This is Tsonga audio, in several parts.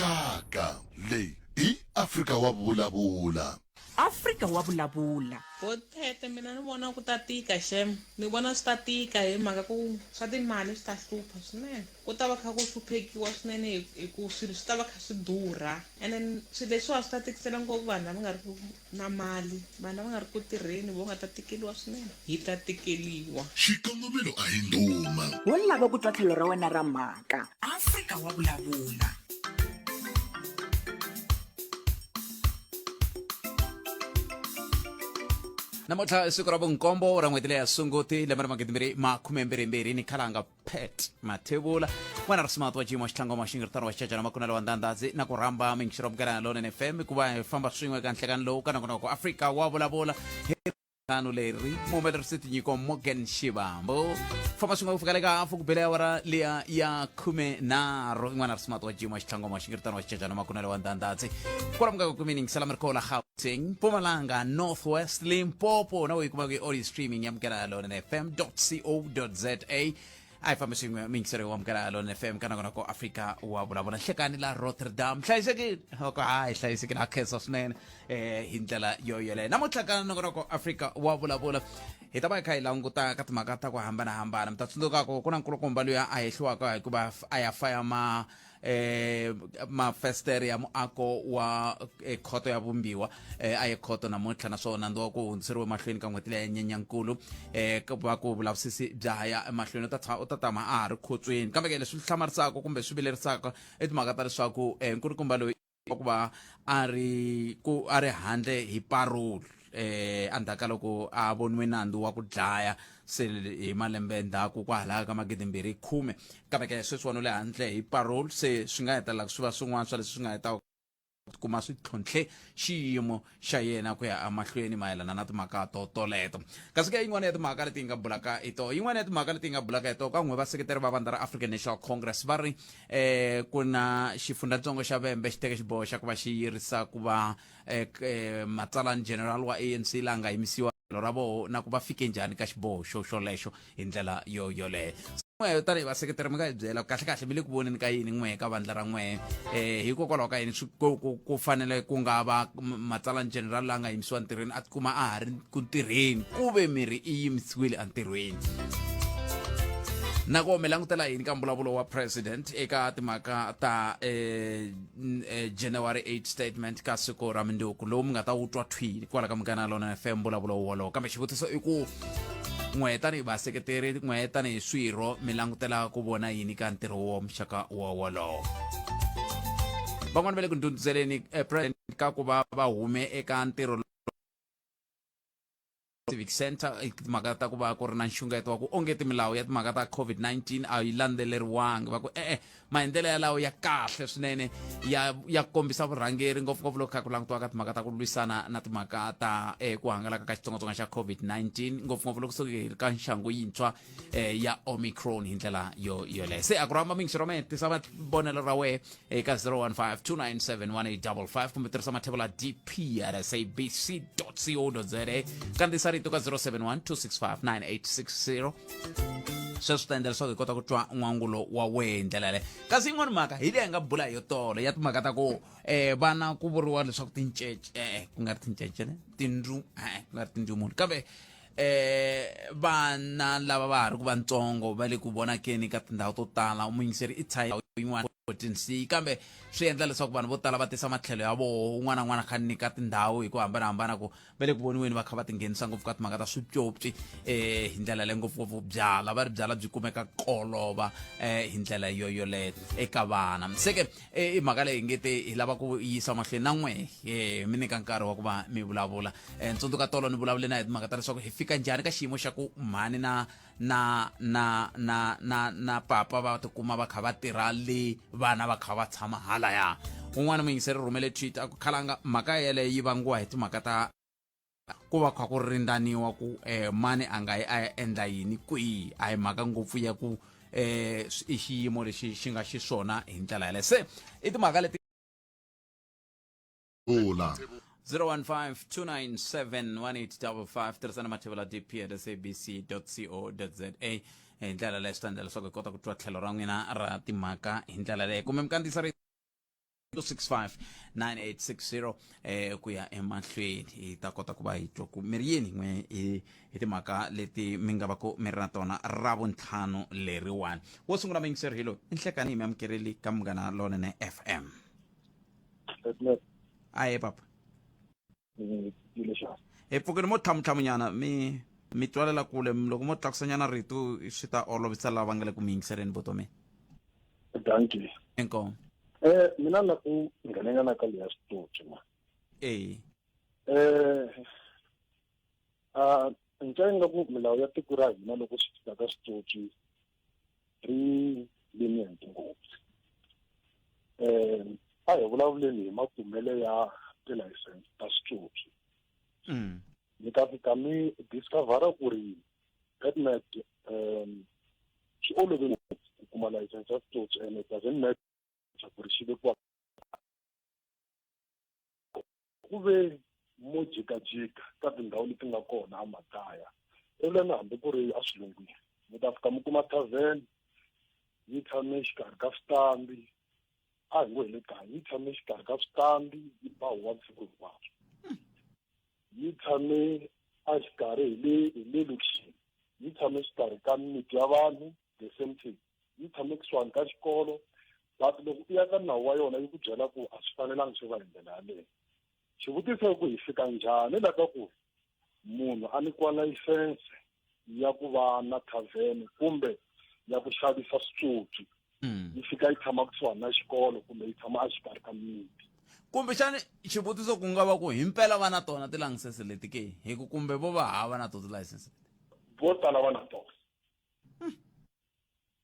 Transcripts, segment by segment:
Rixaka. Leyi i Afrika wa Vulavula. Afrika wa Vulavula. Bo Tete mina ni vona ku ta tika xem ni vona swi ta tika hi mhaka ku swa timali swi ta hlupha swinene ku ta va kha ku hluphekiwa swinene hi hi ku swilo swi ta va kha swi durha and then swilo leswiwa swi ta tikisela ngopfu vanhu lava nga ri ku na mali vanhu lava nga ri ku tirheni vo nga ta tikeliwa swinene hi ta tikeliwa. Xikongomelo a hi ndhuma. Wo lava ku twa tlhelo ra wena ra mhaka. Afrika wa vulavula. Namuntlha i siku ra vunkombo ra n'hweti leya Sunguti lembe ra magidimbirhi makhumembirhimbirhi ni khalanga Pat Mathebula n'wana ri smart wa xiyimo xitlangoma xingiritano wa xicacana makunelo wa ndandhazi na ku rhamba mingixiro munghana lonene FM ku va hi famba swin'we ka nhlekani lowu ka nongonoko Afrika wa vulavula hi ntlhanu leri muhumelerisi tinyiko Morgan Shivambu famba swin'we ku fika le ka hafu ku bele awara liya ya 13 n'wana ri smart wa xiyimo xitlangoma xingiritano wa xicacana makunelo wa ndandhazi kwalomu ka ku miningisela mirikola Gauteng Mpumalanga North West Limpopo na u yi kumaka hi audio streaming ya Munghana Lonene FM co za a hi fambi swin'we miyingiselo wa Munghana Lonene FM ka nakona ko Afrika wa vulavula nhlekani la Rotterdam hlayisekile loko hayi hlayisekile ha khensa swinene eh hi ndlela yo yoleyo namuntlha ka nongonoko Afrika wa vulavula hi ta va hi kha hi languta ka timhaka ta ku hambanahambana mi ta tsundzuka ku ku na nkulukumba luya a hehliwaka hikuva a ya faya ma eh mafestere ya muako wa eh, khoto ya vumbiwa eh, a ye khoto namuntlha naswona nandzu wa ku hundziseriwe mahlweni ka n'hweti leya nyenyankulu eh, ku va ku vulavisisi bya ha ya emahlweni u ta tshama u ta tama a ha ri khotsweni kambe ke leswi hlamarisaka kumbe swi vilerisaka i timhaka ta leswaku eh, nkulukumba loyi wa ku va a ri ku a ri handle hi parole eh endzhaku ka loko a voniwe nandzu wa ku dlaya se hi malembe ndzhaku kwalaya ka 2010 kambe ke sweswiwani u le handle hi parole se swi nga hetelela swi va swin'wana swa leswi swi nga heta kuma swi tlhontlhe xiyimo xa yena ku ya emahlweni mayelana na timhaka to toleto kasi ke yin'wana ya timhaka leti hi nga bulaka hi to yin'wana ya timhaka leti hi nga bulaka hi to ka n'we vaseketeri va vandla ra African National Congress va ri eh ku na xifundzhatsongo xa Vhembe xi teke xiboho xa ku va xi yirisa ku va eh, eh, matsalani general wa ANC la nga yimisiwa ra voho na ku va fike njhani ka xiboho xo xolexo hi ndlela yo yoleyo n'we tanihi vaseketeri mi nga hi byela kahle kahle mi le ku voneni ka yini n'we ka vandla ra n'we eh hikokwalaho ka yini ku fanele ku nga va matsalani general la nga yimisiwa ntirhweni a tikuma a ha ri ku tirheni ku ve miri i yimisiwile entirhweni na ku mi langutela yini ka mbulavulo wa president eka timhaka ta eh, January 8 statement ka siku ra minduku lowu mi nga ta wu twa thwini kwala ka Munghana Lonene FM mbulavulo wolowo kambe xivutiso i ku n'we tanihi vaseketeri n'we tanihi swirho mi langutela ku vona yini ka ntirho wa muxaka wa wolowo van'wani va le ku ndhundhuzeleni eh, president ka ku va va hume eka ntirho Civic Center i timhaka ta ku va ku ri na nxungeto wa ku onge timilawu ya timhaka ta COVID-19 a yi landzeleriwangi va ku e-e maendlelo yalawo ya kahle swinene ya ya kombisa vurhangeri ngopfungopfu loko kha ku langutiwa ka timhaka ta ku lwisana na timhaka ta eh, ku hangalaka ka xitsongwatsongwana xa COVID-19 ngopfungopfu loko se hi ri ka nxangu yintshwa eh, ya Omicron hi ndlela yo yoleyo se a ku rhamba mingi xirhome tisa vonelo ra wehe eka 015 297 1855 kumbe tirhisa mathebula dp at sabc co za kandziyisa rito ka 071 265 9860 sweswo ta endla leswaku hi kota ku twa n'wangulo wa wehe hi ndlela yaleyo kasi yin'wana mhaka hi leyi hi nga bula hi yo tolo ya timhaka ta ku um vana ku vuriwa leswaku tincece e-e ku nga ri tincece ne tindlu e-e ku nga ri tindzumuni kambe eh vana lava va ha ri ku vantsongo va le ku vonakeni ka tindhawu to tala muyingiseri i tshayi yin'wana 14 c kambe swi endla leswaku vanhu vo tala va tisa matlhelo ya voho un'wana na un'wana kha nyika tindhawu hi ku hambanahambana ku va le ku voniweni va kha va tinghenisa ngopfu ka timhaka ta swipyopyi eh hi ndlela leyi ngopfungopfu byala va ri byala byi kumeka kolova eh hi ndlela yo yoleyo eka vana se ke eh, i mhaka leyi nge te hi lava ku yisa mahlweni na n'we eh, mi nyika nkarhi wa ku va mi vulavula eh, ntsundzuka tolo ni vulavule na hi timhaka ta leswaku hi fika njhani ka xiyimo xa ku mhani na na na na na na papa va tikuma va kha va tirha le vana va kha va tshama halaya un'wana muyingiseri rhumele tweet a ku khalanga mhaka yeleyo yi vangiwa hi timhaka ta ku va kha ku rindzaniwa ku eh, mani a nga yi a ya endla yini kwihi a hi mhaka ngopfu ya ku eh, i xiyimo lexi xi nga xiswona hi ndlela yaleyo se i timhaka leti Vula. 015-297-1855 tirhisana mathevela dp at sabc co za hi ndlela leyo swi ta endla leswaku hi kota ku twa tlhelo ra n'wina ra timhaka hi ndlela leyo kumbe mi kandziyisa ri 265 9860 ku ya emahlweni hi ta kota ku va hi twa ku mi ri yini n'we hi timhaka leti mi nga va ku mi ri na tona ra vuntlhanu leriwani. Wo sungula muyingiseri hi loyi i nhlekani, hi mi amukereli ka Munghana Lonene FM. Aye papa, hi pfukile mo tlhamutlhamunyana, mi twalela kule. Loko mo tlakusanyana rito swi ta olovisa lava nga le ku mi yingiseleni vutomi. Dankie. Inkomu. Mina na ku nghenenyana ka leya switsotsi ma. E. A ntsena nga ku milawu ya tiko ra hina loko swi fika ka switsotsi ri lenient ngopfu. A hi vulavuleni hi makumelo ya tilayisense ta switsotsi. Mi ta fika mi discovera ku ri Petnet swi olove ngopfu ku kuma license ya switsotsi, and it doesn't matter ku ri xi vekiwa ku ve mo jikajika ka tindhawu leti nga kona emakaya, even hambi ku ri eswilungwini, mi ta fika mi kuma tavern yi tshame exikarhi ka switandi. A hi ngo hi le kaya, yi tshame exikarhi ka switandi, yi ba huwa vusiku hinkwabyo. Yi tshame exikarhi hi le lokixini, yi tshame exikarhi ka mimiti ya vanhu, the same thing, yi tshame kusuhani ka xikolo. But loko u ya ka nawu wa yona, yi ku byela ku a swi fanelangi swi va hi ndlela yaleyo. Xivutiso i ku hi fika njhani la ka ku munhu a nyikiwa layisense ya ku va na tavern kumbe ya ku xavisa switsotsi, yi fika yi tshama kusuhani na xikolo kumbe yi tshama exikarhi ka mimiti? Kumbexani xivutiso ku nga va ku himpela va na tona tilayisense leti ke? Hi ku kumbe vo va hava na to tilayisense leti? Vo tala va na tona,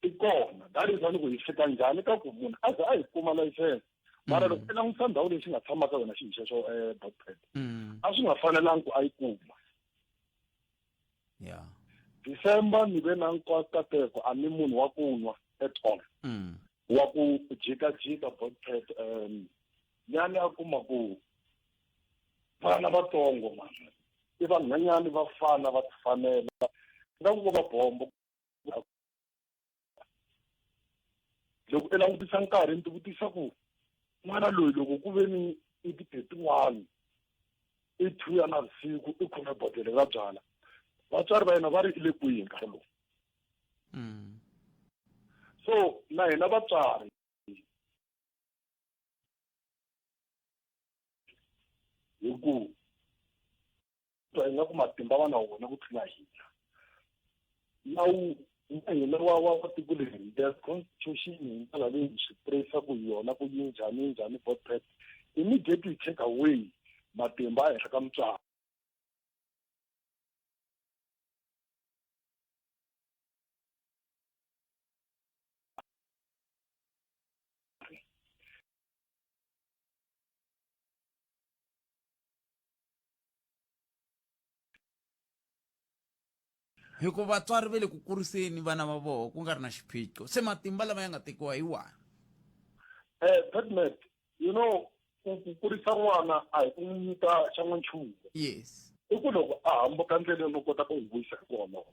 ti kona. That is why ku hi fika njhani ka ku munhu a ze a yi kuma layisense, mara loko i langutisa ndhawu leyi xi nga tshama ka yona xilo xexo, Botpet, a swi nga fanelangi ku a yi kuma. December ni ve na nkateko, a ni munhu wa ku nwa at all, wa ku jikajika, Botpet. Nyani a kuma ku vana vatsongo mani i vanhwanyani va fana va tifanela nga ku va bombo. Loko i langutisa nkarhi, ni ti vutisa ku n'wana loyi loko ku ve ni i ti 31, i 2 ya navusiku, i khome bodlele ra byala, vatswari va yena va ri i le kwihi nkarhi lowu? So na hina vatswari hi ku twa ingaku matimba va na wona ku tlula hina. Nawu wa hina wa tiko leri, the constitution, hi ndlela leyi hi swi tirhisaka hi yona, ku yi njhani, yi njhani, Botpet, immediately take away matimba ehenhla ka mutswari. Hikuva vatswari va le ku kuriseni vana va vona ku nga ri na xiphiqo, se matimba lama ya nga tekiwa hi wani? Petmet, ku kurisa n'wana a hi ku n'wi nyika xa n'wanchumu. I ku loko a hambuka ndleleni, u kota ku n'wi vuyisa hi ku olova.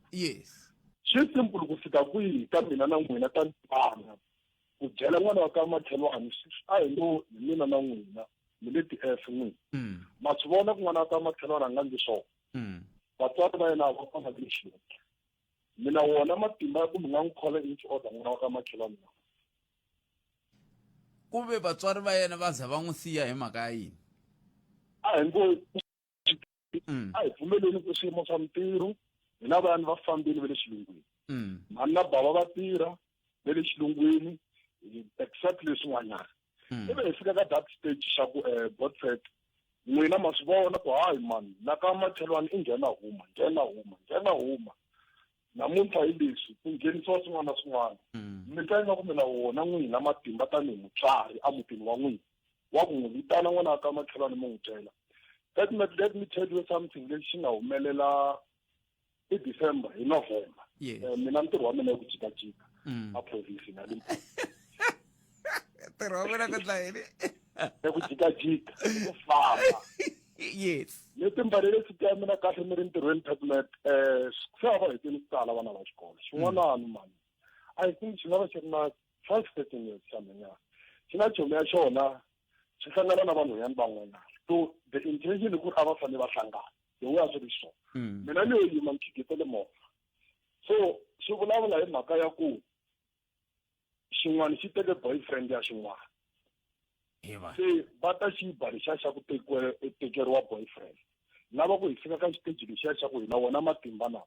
Swi simple ku fika kwihi ka mina na n'wina ta vana ku byela n'wana wa ka makhelwani? A hi ngo hi mina na n'wina mi le ti-F n'wina, ma swi vona ku n'wana wa ka makhelwani a nga ndli swona. Vatswari va yena a va kona le xilungu. Mina wona matimba ya ku mi nga n'wi call into order n'wana wa ka makhelwani na? Ku ve vatswari va yena va za va n'wi siya hi mhaka ya yini? A hi ngo a hi pfumeleni ku swiyimo swa mintirho, hina vayani va fambile va le xilungwini, mhani na bava va tirha va le xilungwini, except leswin'wanyana. Ivi hi fika ka that stage xa ku Botset, n'wina ma swi vona ku hayi mani, la ka makhelwani i nghena huma, nghena huma, nghena huma, namuntlha hi leswi ku nghenisiwa swin'wana na swin'wana. Mi twa ingaku mina wona n'wina matimba tanihi mutswari emutini wa n'wina wa ku n'wi vitana n'wana wa ka makhelwani mi n'wi byela? Let me tell you something lexi xi nga humelela i December hi November. Mina ntirho wa mina i ku jikajika a province ya Limpopo. Ntirho wa mina ku endla yini? I ku jikajika, ku famba. Ni timbalele suti ya mina kahle, mi ri ntirhweni, Petmet. Se a va heteni ku tala vana va xikolo xin'wanani mani, I think xi nga va xi ri na 12, 13 years xa nhwanyana, xi na chomi ya xona. Swi hlangana na vanhwanyana van'wanyana. So the intention i ku ri a va fanele va hlangana the way a swi ri xiswona. Mina ni yo yima ni khigetele movha. So swi vulavula hi mhaka ya ku xin'wana xi teke boyfriend ya xin'wana. Se va ta xi ba lexiya xa ku tekeriwa boyfriend. Lava ku hi fika ka xiteji lexiya xa ku hi na wona matimba lawa.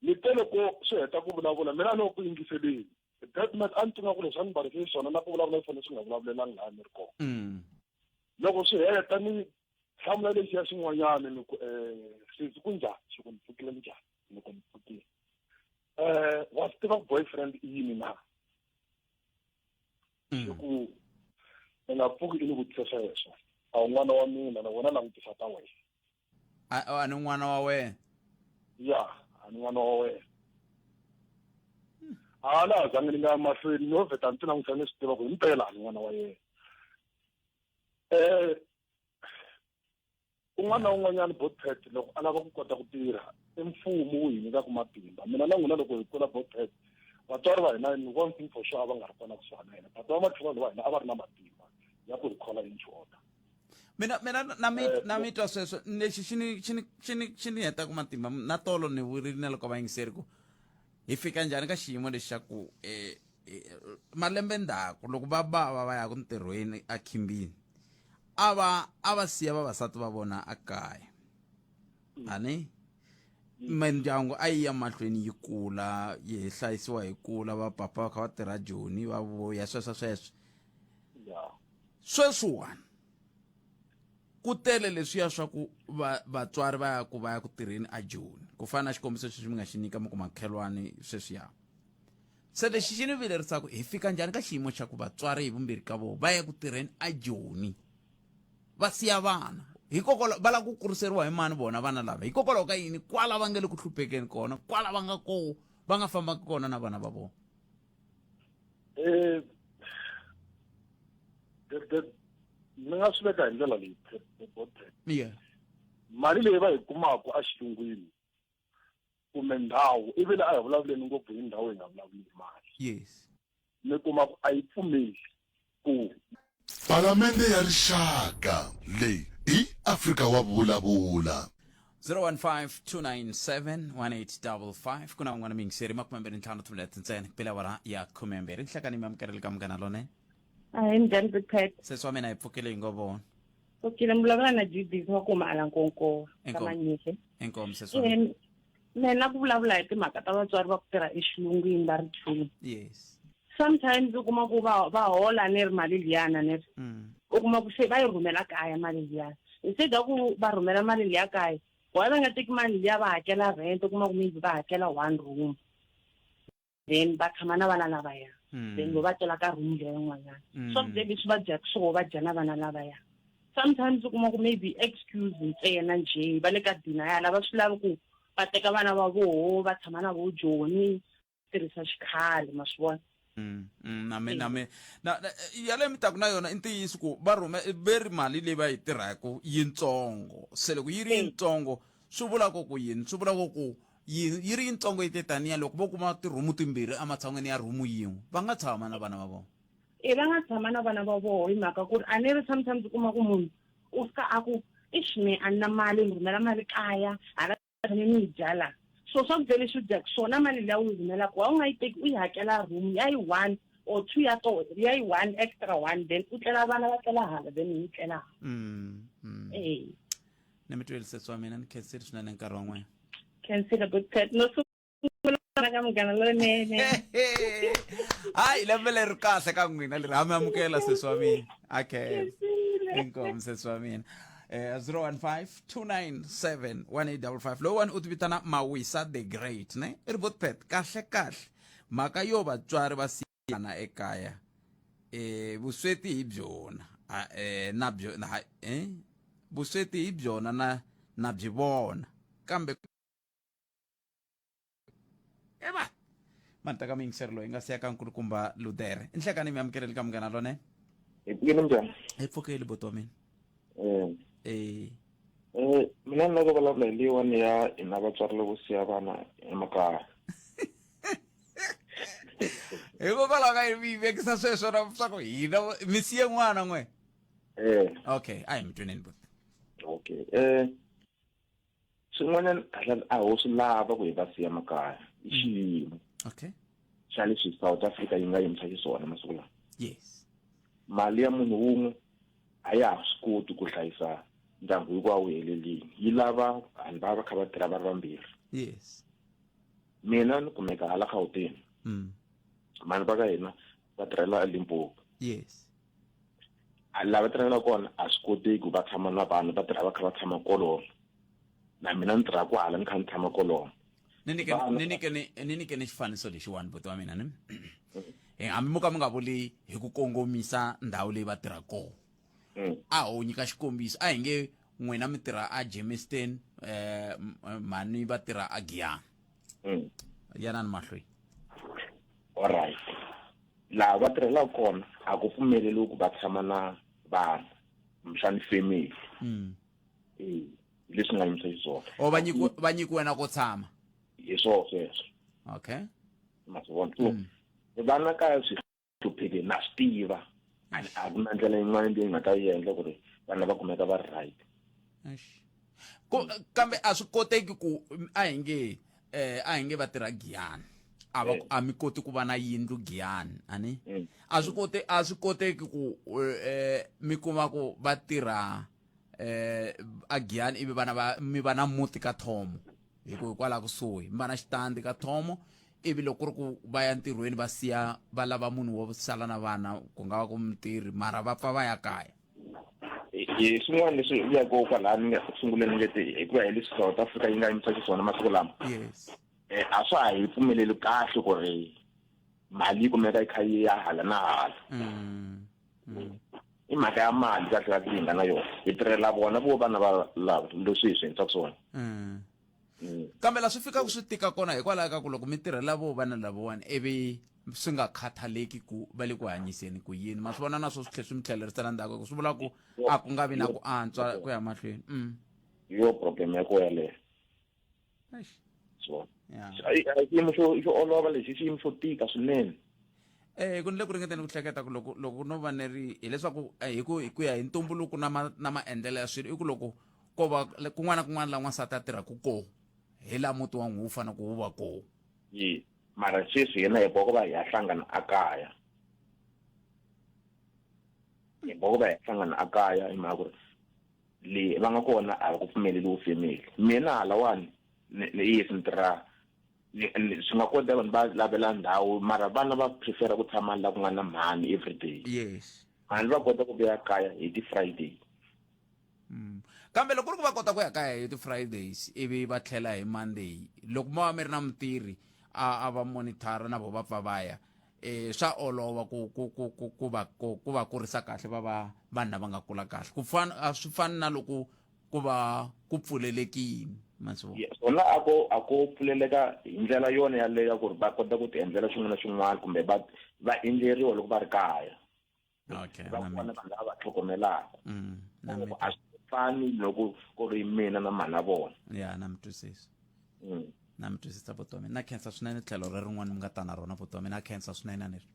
Ni te loko swi heta ku vulavula mina ni ku yingiseleni. That night a ni twi nga ku leswi a ni mbarise swona na ku vulavula swona swi nga vulavulelanga laha ni ri kona. Loko swi heta ni hlamula lexiya xin'wanyana ni ku sesi ku njhani? Xi ku ni pfukile njhani? Ni ku ni pfukile. Wa swi tiva ku boyfriend i yini na? Xi ku u nga pfuki i ni vutisa sweswo. A wu n'wana wa mina na wena langutisa ta wena. A ni n'wana wa wena? Ya, a ni n'wana wa wena. A la ha zangi ni nga ya mahlweni no vheta ni ti langutisa ni swi tiva ku himpela a ni n'wana wa yena. Un'wana na un'wanyana Botpet loko a lava ku kota ku tirha i mfumo wu hi nyikaka matimba. Mina na n'wina loko hi kula Botpet vatswari va hina ni one thing for sure a va nga ri kona kusuhani na hina but vamakhelwani va hina a va ri na matimba ya ku hi khola each other. Mina mina na mi na mi twa sweswo lexi xi ni xi ni xi ni xi ni hetaka matimba na tolo ni vurile na loko va yingiseri ku hi fika njhani ka xiyimo lexi xa ku malembe ndzhaku loko va bava va ya ku ntirhweni a khimbini a va a va siya vavasati va vona a kaya ani mindyangu a yi ya mahlweni yi kula yi hlayisiwa hi kula va papa va kha va tirha joni va vuya sweswo sweswo sweswiwani ku tele leswiya swa ku vatswari va ya ku va ya ku tirheni a joni ku fana na xikombiso xexi mi nga xi nyika mi ku makhelwani sweswiya se lexi xi ni vilerisaka hi fika njhani ka xiyimo xa ku vatswari hi vumbirhi ka vona va ya ku tirheni a joni va siya vana hikokwalaho va lava ku kuriseriwa hi mani vona vana lava hikokwalaho ka yini kwala va nga le ku hluphekeni kona kwala va nga koho va nga fambaki kona na vana va vona. Ni nga swi veka hi ndlela leyi yeah. Mali leyi va yi kumaka exilungwini kumbe ndhawu ivi la a hi vulavuleni ngopfu hi ndhawu hi nga vulavuli hi mali. Yes. Mi kuma ku a yi pfumeli ku Palamende ya Rixaka leyi i Afrika wa vulavula. 015-297-1855 ku na un'wana muyingiseri 25 timinete ntsena ku pela awara ya 12 nhlekani mi amukerile ka Munghana Lonene. Ahee, minjhani Big Pat? Sesi wa mina hi pfukile hi ngo vona. Pfukile mi vulavula na Judith wa kuma Alankonkowa ka Inkomu. Manyike. Inkomu sesi wa mina. Mina na ku vulavula hi timhaka ta vatswari va ku tirha exilungwini va ri two. Yes. Sometimes u kuma ku va va hola ni ri mali liyana ni ri. U kuma ku se va yi rhumela kaya mali liyana. Instead ya ku va rhumela mali liya kaya, why va nga teki mali liya va hakela rent u kuma ku maybe va hakela one room. Then va tshama na vana lavaya. Then vo va tlela ka room leya yin'wanyana. Swakudya leswi va dyaka swoho va dya na vana lavaya. Sometimes u kuma ku maybe excuse ntsena njhe va le ka denial a va swi lavi ku va teka vana va voho va tshama na vo Joni tirhisa xikhale ma swi vona. Na me na me na ya le mi taku na yona i ntiyiso ku va rhume ve ri mali leyi va yi tirhaka yitsongo se loko yi ri yitsongo swi vula ku ku yini swi vula ku ku yi yi ri yitsongo yi te taniya loko vo kuma tirhumu timbirhi ematshan'weni ya rhumu yin'we va nga tshama na vana va vona. E va nga tshama na vana va vona hi mhaka ku ri a ni ri sometimes u kuma ku munhu u fika a ku ixi me a ni na mali ni rhumela mali kaya hala ni ni yi dya la so swakudya leswi u dyaka swona mali liya u yi rhumelaka wa u nga yi teki u yi hakela room ya yi one or two ya to ya yi one extra one then u tlela vana va tlela hala then yi tlela hala. E Ni mi tweli sesi wa mina ni khensile swinene nkarhi wa n'wina. Khensile good pet no sungula ka Munghana Lonene. Hayi lembe leri kahle ka n'wina leri ha mi amukela sesi wa mina. A khensa. Inkomu sesi wa mina. 015-297-1855 lowuwani u ti vitana Mawisa the Great ne i ri Botpet kahle kahle mhaka yo vatswari va siyana ekaya vusweti hi byona na byo na vusweti hi byona na na byi vona kambe eva mani ta ka muyingiseri loyi nga siya ka nkulukumba ludere nhlekani mi amukeleli ka Munghana Lonene. Hi pfukile njhani? Hi pfukile buti wa mina. Mina ni lava ku vulavula hi leyiwani ya hina vatswari loko siya vana emakaya. Hikokwalaho ka yini mi yi vekisa sweswo na swa ku hina mi siye n'wana n'we? Eh. Okay, a hi mi tweneni buti. Okay. Eh swin'wanyana kahle a ho swi lava ku hi va siya makaya i mm. xiyimo okay xa leswi South Africa yi nga yimisa xiswona masiku lawa yes mali ya munhu wun'we a ya ha swi koti ku hlayisa ndyangu hinkwawo wu helelini yi lava vanhu va va kha va tirha va ri vambirhi yes mina ni kumeka hala Gauteng mm. mani va ka hina va tirhela eLimpopo yes laha va tirhela kona a swi koteki va tshama na vanhu va tirha va kha va tshama kolomo na mina ni tirha kwahala ni kha ni tshama kolomo ni nyike ni nyike ni nyike ni xifaniso lexiwani buti wa mina ni eh, hambi mo ka mi nga vuli hi ku kongomisa ndhawu leyi va tirha kona mm. a ho nyika xikombiso a hi nge n'wina mi tirha a Germiston eh mhani va tirha a Giyani mm. yanani mahlweni alright laha va tirhelaka kona a ku pfumeleriwi ku va tshama na vanhu kumbexani family mm. e leswi nga yimisa xiswona o va nyikiwe va nyikiwe na ko tshama hi swona sweswo okay ma swi vona so mm. vana kaya swi hluphekile na swi tiva a ku na ndlela yin'wana leyi nga ta yi endla ku ri vana va kumeka va ri right ku kambe a swi koteki ku a hi nge eh a hi nge va tirha Giyani a va eh. a mi koti ku va na yindlu Giyani ani mm. a swi kote a swi koteki ku eh mi kuma ku va tirha eh a Giyani ivi vana va mi va na muti ka Thomo hi ku hikwalaho kusuhi mi va na xitandi ka Thomo ivi loko ku ri ku va ya ntirhweni va siya va lava munhu wo sala na vana ku nga va ku mutirhi mara va pfa va ya kaya hi swin'wana leswi vulaka kwalaha ni nga sunguleni nge te hikuva hi leswi South Africa yi nga yimisa xiswona masiku lama yes eh, a swa ha hi pfumeleli kahle ku ri mali yi kumeka yi kha yi ya hala na hala mm. Mm. I mhaka ya mali kahle kahle yi nga na yona hi tirhela vona vo vana va lava leswi hi swi endlisaka swona mm. Kambe la swi fikaka swi tika kona hikwalaho ka ku loko mi tirhela vo vana lavawani ivi swi nga khathaleki ku va le ku hanyiseni ku yini ma swi vona na swo swi tlhe swi mi tlhelerisela ndzhaku hi ku swi vula ku a ku nga vi na ku antswa ku ya mahlweni mm. yo problem ya ko yaleyo so xiyimo xo xo olova lexi xiyimo xo tika swinene Eh ku ni le ku ringeteni ku hleketa ku loko loko no va ni ri hileswaku eh, hi ku hi ku ya hi ntumbuluko na ma na maendlelo ya swilo i ku loko ko va kun'wana na kun'wana la n'wansati a tirhaka koho hi la muti wa n'wi wu fanele ku wu va koho yi mara sweswi yena hi boha ku va hi ya hlangana a kaya hi boha ku va hi hlangana a kaya hi mhaka ku ri le va nga kona a va ku pfumeleliwi family mina halawani ni yes ni tirha swi nga koteka vanhu va lavela ndhawu mara vana va prefera ku tshama la ku nga na mhani everyday yes mhani va kota ku vuya kaya hi ti-friday mm. kambe loko ku ri ku va kota ku ya kaya hi ti-fridays ivi va tlhela hi monday loko mo va mi ri na mutirhi a a va monitara na vo va pfa va ya eh swa olova ku ku ku ku ku va ku ku va kurisa kahle va va vanhu lava nga kula kahle ku fana a swi fani na loko ku va ku pfulelekile ma swi vona swona a ko a ko pfuleleka hi ndlela yona yaleyo ya ku ri va kota ku ti endlela xin'wana na xin'wana kumbe va va endleriwa loko va ri kaya okay va kona vanhu lava va tlhogomelaka mm, a swi fani loko ku ri mina na mhana vona ya na mi twisisa mm. na mi twisisa vutomi na khensa swinene tlhelo ri rin'wana mi nga ta na rona vutomi na khensa swinene a ni ri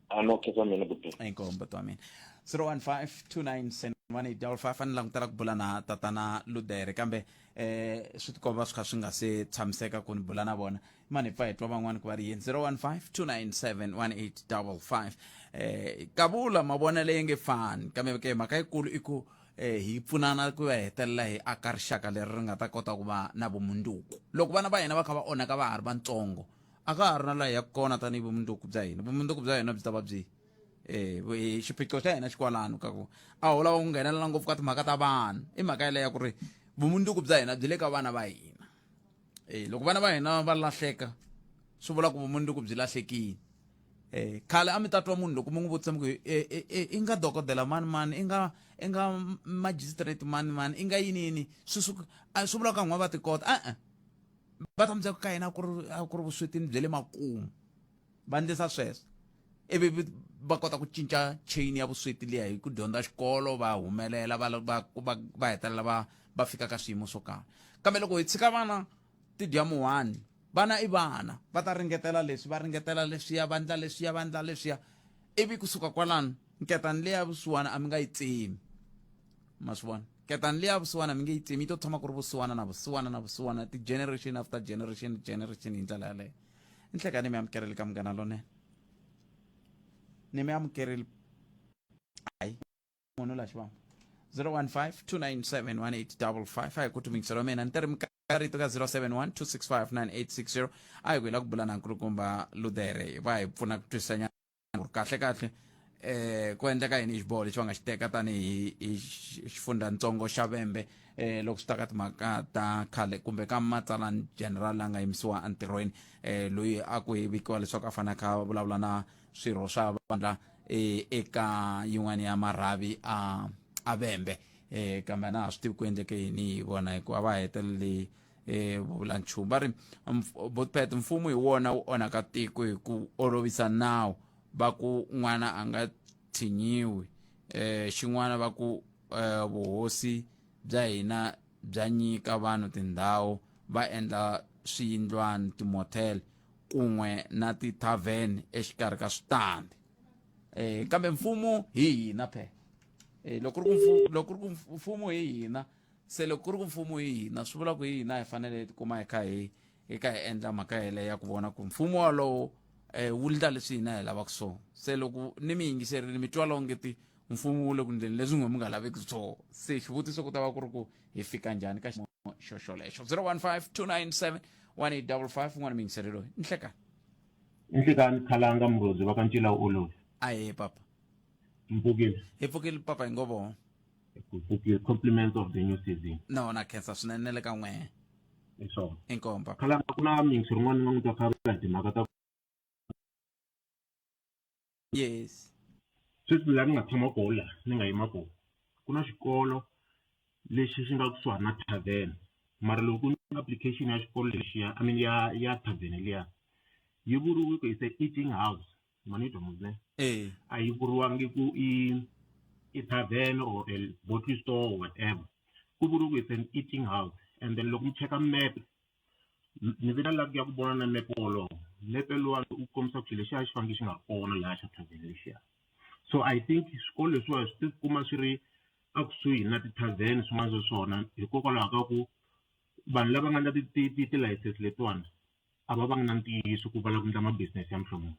a no khensa mina vutomi inkomu buti wa mina 015 297 1855 a ni langutela ku bula na tatana ludere kambe eh swi tikomba swi kha swi nga se tshamiseka ku ni bula na vona mani hi pfa hi twa van'wani ku va ri yini 015 297 1855 eh kavula mavonelo yi nge fani kambe ke mhaka yikulu i ku eh hi pfunana ku ya hetelela hi aka rixaka leri ri nga ta kota ku va na vumundzuku loko vana va hina va kha va onhaka va ha ri vantsongo a ka ha ri na laha hi yaka kona tanihi vumundzuku bya hina vumundzuku bya hina byi ta va byi eh xiphiqo xa hina xikwalano ka ku a ho lava ku nghenelela ngopfu ka timhaka ta vanhu i mhaka yaleyo ya ku ri vumundzuku bya hina byi le ka vana va hina eh loko vana va hina va lahleka swi vula ku vumundzuku byi lahlekile eh khale a mi ta twa munhu loko mi n'wi vutisa mi ku eh, eh, eh, i nga dokodela mani mani i nga i nga magistrate mani mani i nga yini yini swi swi swi vula ka n'wa va tikota e-e va ta mi byela ku ka hina ku ri a ku ri vuswetini bya le makumu va endlisa sweswo ivi va kota ku cinca chain ya vusweti liya hi ku dyondza xikolo va humelela va va va va hetelela va va fika ka swiyimo swo karhi kambe loko hi tshika vana ti dya muhani vana i vana va ta ringetela leswi va ringetela leswiya va ndla leswiya va ndla leswiya ivi kusuka kwalano nketani leya vusiwana a mi nga yi tsemi. Ma swi vona ketani liya vusiwana mi nge yi tsemi, yi to tshama ku ri vusiwana na vusiwana na vusiwana, ti-generation after generation generation hi ndlela yaleyo. Nhlekani mi amukerile ka Munghana Lonene, ni mi amukerile. Hayi, munhu la xivamba 015 297 1855 a hi ku tumingiselo wa mina ni ri mikarito ka 071 265 9860. A hi ku hi la ku bula na nkulukumba Ludere, va hi pfuna ku twisisanyana ku ri kahle kahle ku endleka yini hi xiboho lexi va nga xi teka tanihi hi xifundzhantsongo xa Vhembe loko swi ta ka timhaka ta khale kumbe ka matsalani general la nga yimisiwa entirhweni, loyi a ku vikiwa leswaku a fanele a kha a vulavula na swirho swa vandla eka yin'wana ya marhavi a Vhembe, kambe a na ha swi tivi ku endleke yini hi vona, hikuva va hetelele vula nchumu. Va ri Botpet, mfumo hi wona wu onhaka tiko hi ku olovisa nawu, va ku n'wana a nga tshinyiwi. Xin'wana va ku vuhosi bya hina bya nyika vanhu tindhawu va endla swiyindlwana, timotel kun'we na ti-tavern exikarhi ka switandi. Kambe mfumo hi hina phela. Loko ri ku loko ri ku mfumo hi hina, se loko ku ri ku mfumo hi hina, swi vula ku hi hina hi fanele hi tikuma hi kha hi hi kha hi endla mhaka yeleyo ya ku vona ku mfumo walowo wu ndla leswi hina hi lavaka swona. Se loko ni mi yingiserile, mi twa longeti mfumo wu le ku ndleni leswi n'we mi nga laveki swona. Se xivutiso ku ta va ku ri ku hi fika njhani ka xiyimo xo xolexo? 015 297 1855. Un'wana mi yingiseri loyi, nhlekani. Nhlekani Khalanga, Murhodzi va ka Ncila u olovi. Ahe papa. Mpfukile. Hi pfukile papa, hi ngo voho. Pfukile, compliments of the new season. No, na khensa swinene na le ka n'wehe. Hi swona. Inkomu papa. Khalanga, ku na miyingiseri un'wana ni nga n'wi twa kha vula hi timhaka ta Yes. Sweswi laha ni nga tshama kona, laha ni nga yima kona, ku na xikolo lexi xi nga kusuhani na tavern, mara loko ku application ya xikolo lexiya, I mean ya tavern liya, yi vuriwe ku it's a eating house. Ma ni twa mos ne? Eh. A yi vuriwangi ku i tavern or a bottle store or whatever, ku vuriwe ku it's an eating house. And then loko mi cheka map, ni vi na luck ya ku vona na map wolowo, mepe luwani u kombisa ku xilo lexiya xi fanele xi nga kona laha xa tavern lexiya. So I think swikolo leswiwa swi tikuma swi ri ekusuhi na ti-tavern swin'wana swa swona hikokwalaho ka ku vanhu lava nga na ti-license letiwani a va vangi na ntiyiso ku va lava ku endla ma-business ya muhlovo muni.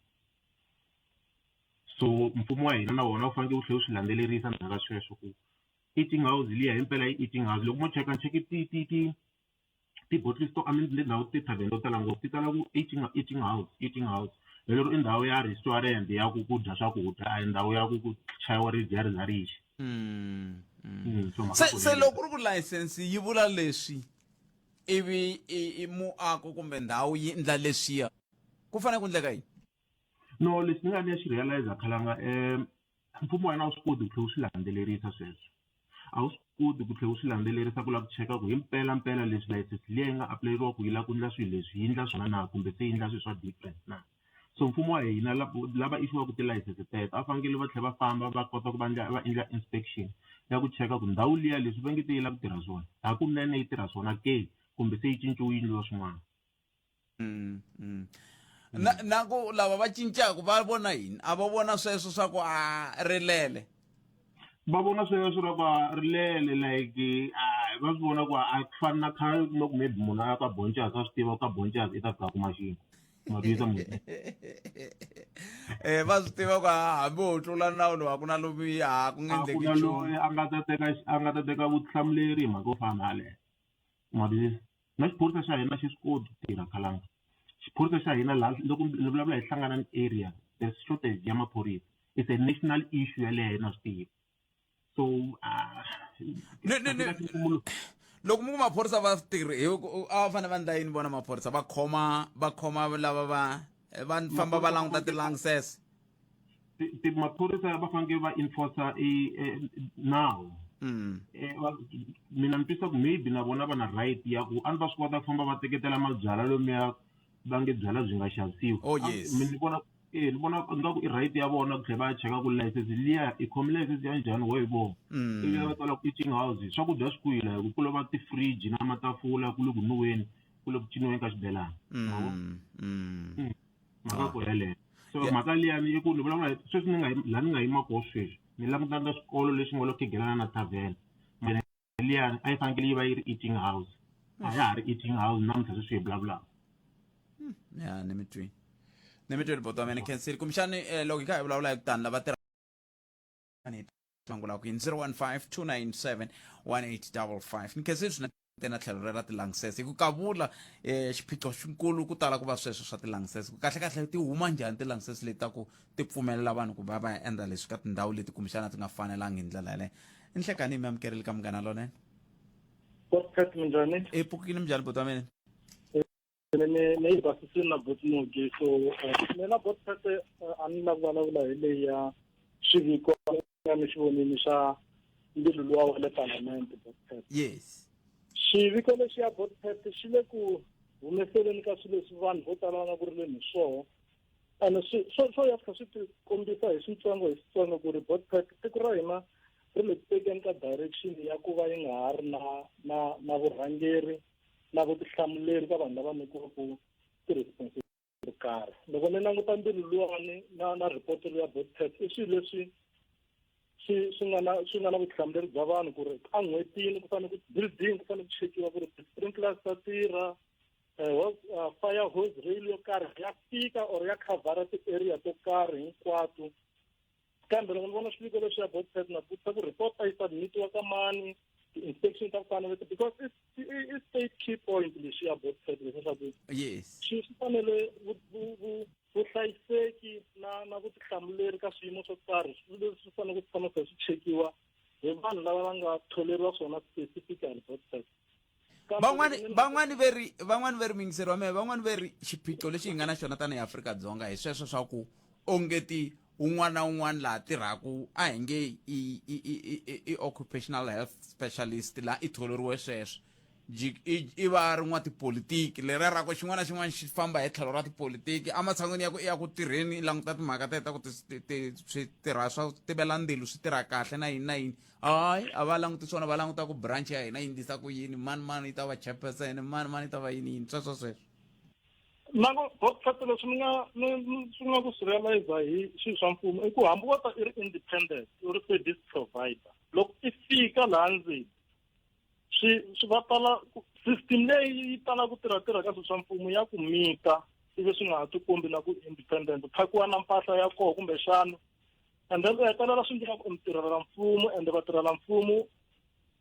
So mfumo wa hina na wona wu fanekele wu tlhela wu swi landzelerisa ndzhaku ka sweswo ku eating house liya himpela i eating house. Loko mo cheka ni cheke ti ti ti ti-bottle store, I mean tindhawu ti-tavern to tala ngopfu ti tala ku eating house, eating house, lero i ndhawu ya restaurant ya ku dya swakudya, a hi ndhawu ya ku chayiwa ribye ri za ri xa. So mhaka Se se loko ku ri ku license yi vula leswi, ivi i muako kumbe ndhawu yi endla leswiya, ku fanele ku endleka yini? No, lexi ni nga ni ya xi realize Khalanga, mfumo wa hina a wu swi koti ku tlhela wu swi landzelerisa sweswo, a wu swi koti ku tlhela u swi landzelerisa ku lava ku cheka ku hi mpela mpela leswi layisense liya yi nga apulayeriwa ku yi lava ku endla swilo leswi yi endla swona na, kumbe se yi endla swilo swa different na. So mfumo wa hina lava issuwaku tilayisense teto a fanekele va tlhela va famba va kota ku va endla va endla inspection ya ku cheka ku ndhawu liya leswi va nge te yi lava ku tirha swona hakunene yi tirha swona ke, kumbe se yi cinciwile yi endliwa swin'wana. Na ku lava va cincaku va vona yini? A va vona sweswo swa ku a rilele? Va vona sweswo ra ku a rilele, like a va swi vona ku a ku fani na khale, kuma ku maybe munhu a ya ka Boncas a swi tiva ka Boncas i ta fika a kuma xinkwa. Ma twisisa munhu? Va swi tiva ku hambi ho tlula nawu lowu a ku na lomu a ku nge A ku endleki na nchumu. Loyi a nga ta teka vutihlamuleri hi mhaka yo fana na yaleyo. Ma twisisa? Na xiphorisa xa hina xi swi koti ku tirha Khalanga. Xiphorisa xa hina laha loko ni vulavula hi Hlanganani area, there's shortage ya maphorisa. It's a national issue yaleyo na swi tiva. So Ni, loko mi ku maphorisa va tirhi hi ku a va fanele va endla yini vona maphorisa? Va khoma lava va famba va languta ti-license? Maphorisa va fanekele va enforcer i nawu. Mina ni twisa ku maybe na vona va na right ya ku a ni va swi kota ku famba va teketela mabyalwa lomuya va nge byalwa byi nga xavisiwi. Oh, yes. Mina ni vona ni vona ingaku i right ya vona ku tlhela va ya cheka ku license liya i khomi license ya njhani wo hi vona. Ivi va tsala ku eating house, swakudya swi kwihi la, hi ku ku lova ti-fridge na matafula, ku le ku nwiweni, ku le ku ciniweni ka xibelani. Mhaka ko yeleyo. So mhaka liyani i ku ni vulavula hi sweswi ni nga laha ni nga yima koho sweswi ni langutana na swikolo leswi nga lo khigelana na tavern. Liyani a yi fanekele yi va yi ri eating house, a ya ha ri eating house namuntlha sweswi hi vulavulaka. Ya, ni mi twini, ni mi twini buti wa mina. Khensile kumbexani loko hi kha hi vulavula hi kutani lava tirha ni tlangulaka hi 015 297 1855. Ni khensile swinene na tlhelo rera ti-languses, hi ku kavula xiphiqo xikulu ku tala ku va sweswo swa ti-languses, ku kahle kahle ti huma njhani ti-languses leti ta ku ti pfumelela vanhu ku va va ya endla leswi ka tindhawu leti kumbexana ti nga fanelangi hi ndlela yaleyo. Nhlekani mi amukerile ka Munghana Lonene. Podcast, minjhani? E pfukile, minjhani buti wa mina? Ni yi basisile na buti Mugi. So mina botpet a ni lava ku vulavula hi leyi ya xiviko nga ni xi vonini xa mbilu luwa wa le palamende, botpet. Yes. Xiviko lexi ya botpet xi le ku humeseleni ka swilo leswi vanhu vo tala va nga ku rileni hi swoho, ene swi swo swo ya fika swi ti kombisa hi switsongo hi switsongo ku ri botpet tiko ra hina ri le ku tekeni ka direction ya ku va yi nga ha ri na vurhangeri na vutihlamuleri ka vanhu lava nyikiwaka ti-responsibility to karhi. Loko ni languta mbilu luwani na report ya botpet, i swilo leswi swi nga na vutihlamuleri bya vanhu ku ri en'hwetini ku fanele ku building ku fanele ku chekiwa ku ri ti-sprinklers ta tirha, fire hose rail yo karhi ya fika or ya khavhara ti-area to karhi hinkwato. Kambe loko ni vona xiviko lexi ya botpet, na vutisa ku report a yi submitiwa ka mani, ti-inspection ta ku fana leti, because i state key point lexi ya botpet leswaku swi fanele vuhlayiseki na vutihlamuleri ka swiyimo swo karhi, swilo leswi swi fanele ku tshama kha swi chekiwa hi vanhu lava va nga tholeriwa swona specifically, botpet. Van'wani ve ri muyingiseri wa mehe, van'wani ve ri xiphiqo lexi hi nga na xona tanihi Afrika-Dzonga hi sweswo swa ku ongeti un'wana na un'wana laha tirhaku, a hi nge i occupational health specialist laha i tholeriwe sweswo, i va ri n'watipolitiki leriya ra ku xin'wana na xin'wana xi famba hi tlhelo ra tipolitiki, ematshan'wini ya ku i ya ku tirheni i languta timhaka ta ta ku swi tirha swa tivela ndzilo swi tirha kahle na yini na yini. Hayi, a va languti swona, va languta ku branch ya hina yi ndlisa ku yini, mani mani yi ta va chairperson, mani mani yi ta va yini yini, sweswo sweswo. Na ku botpet, leswi ni nga ni swi nga ku swi realize hi swilo swa mfumo i ku hambi wo ta i ri independent, u ri service provider, loko i fika laha ndzeni swi va tala system leyi yi tala ku tirha tirha ka swilo swa mfumo ya ku mita, ivi swi nga ha tikombi na ku independent, phakiwa na mpahla ya koho kumbexana, and then u hetelela swi endleka ku u mutirhela mfumo, and vatirhela mfumo,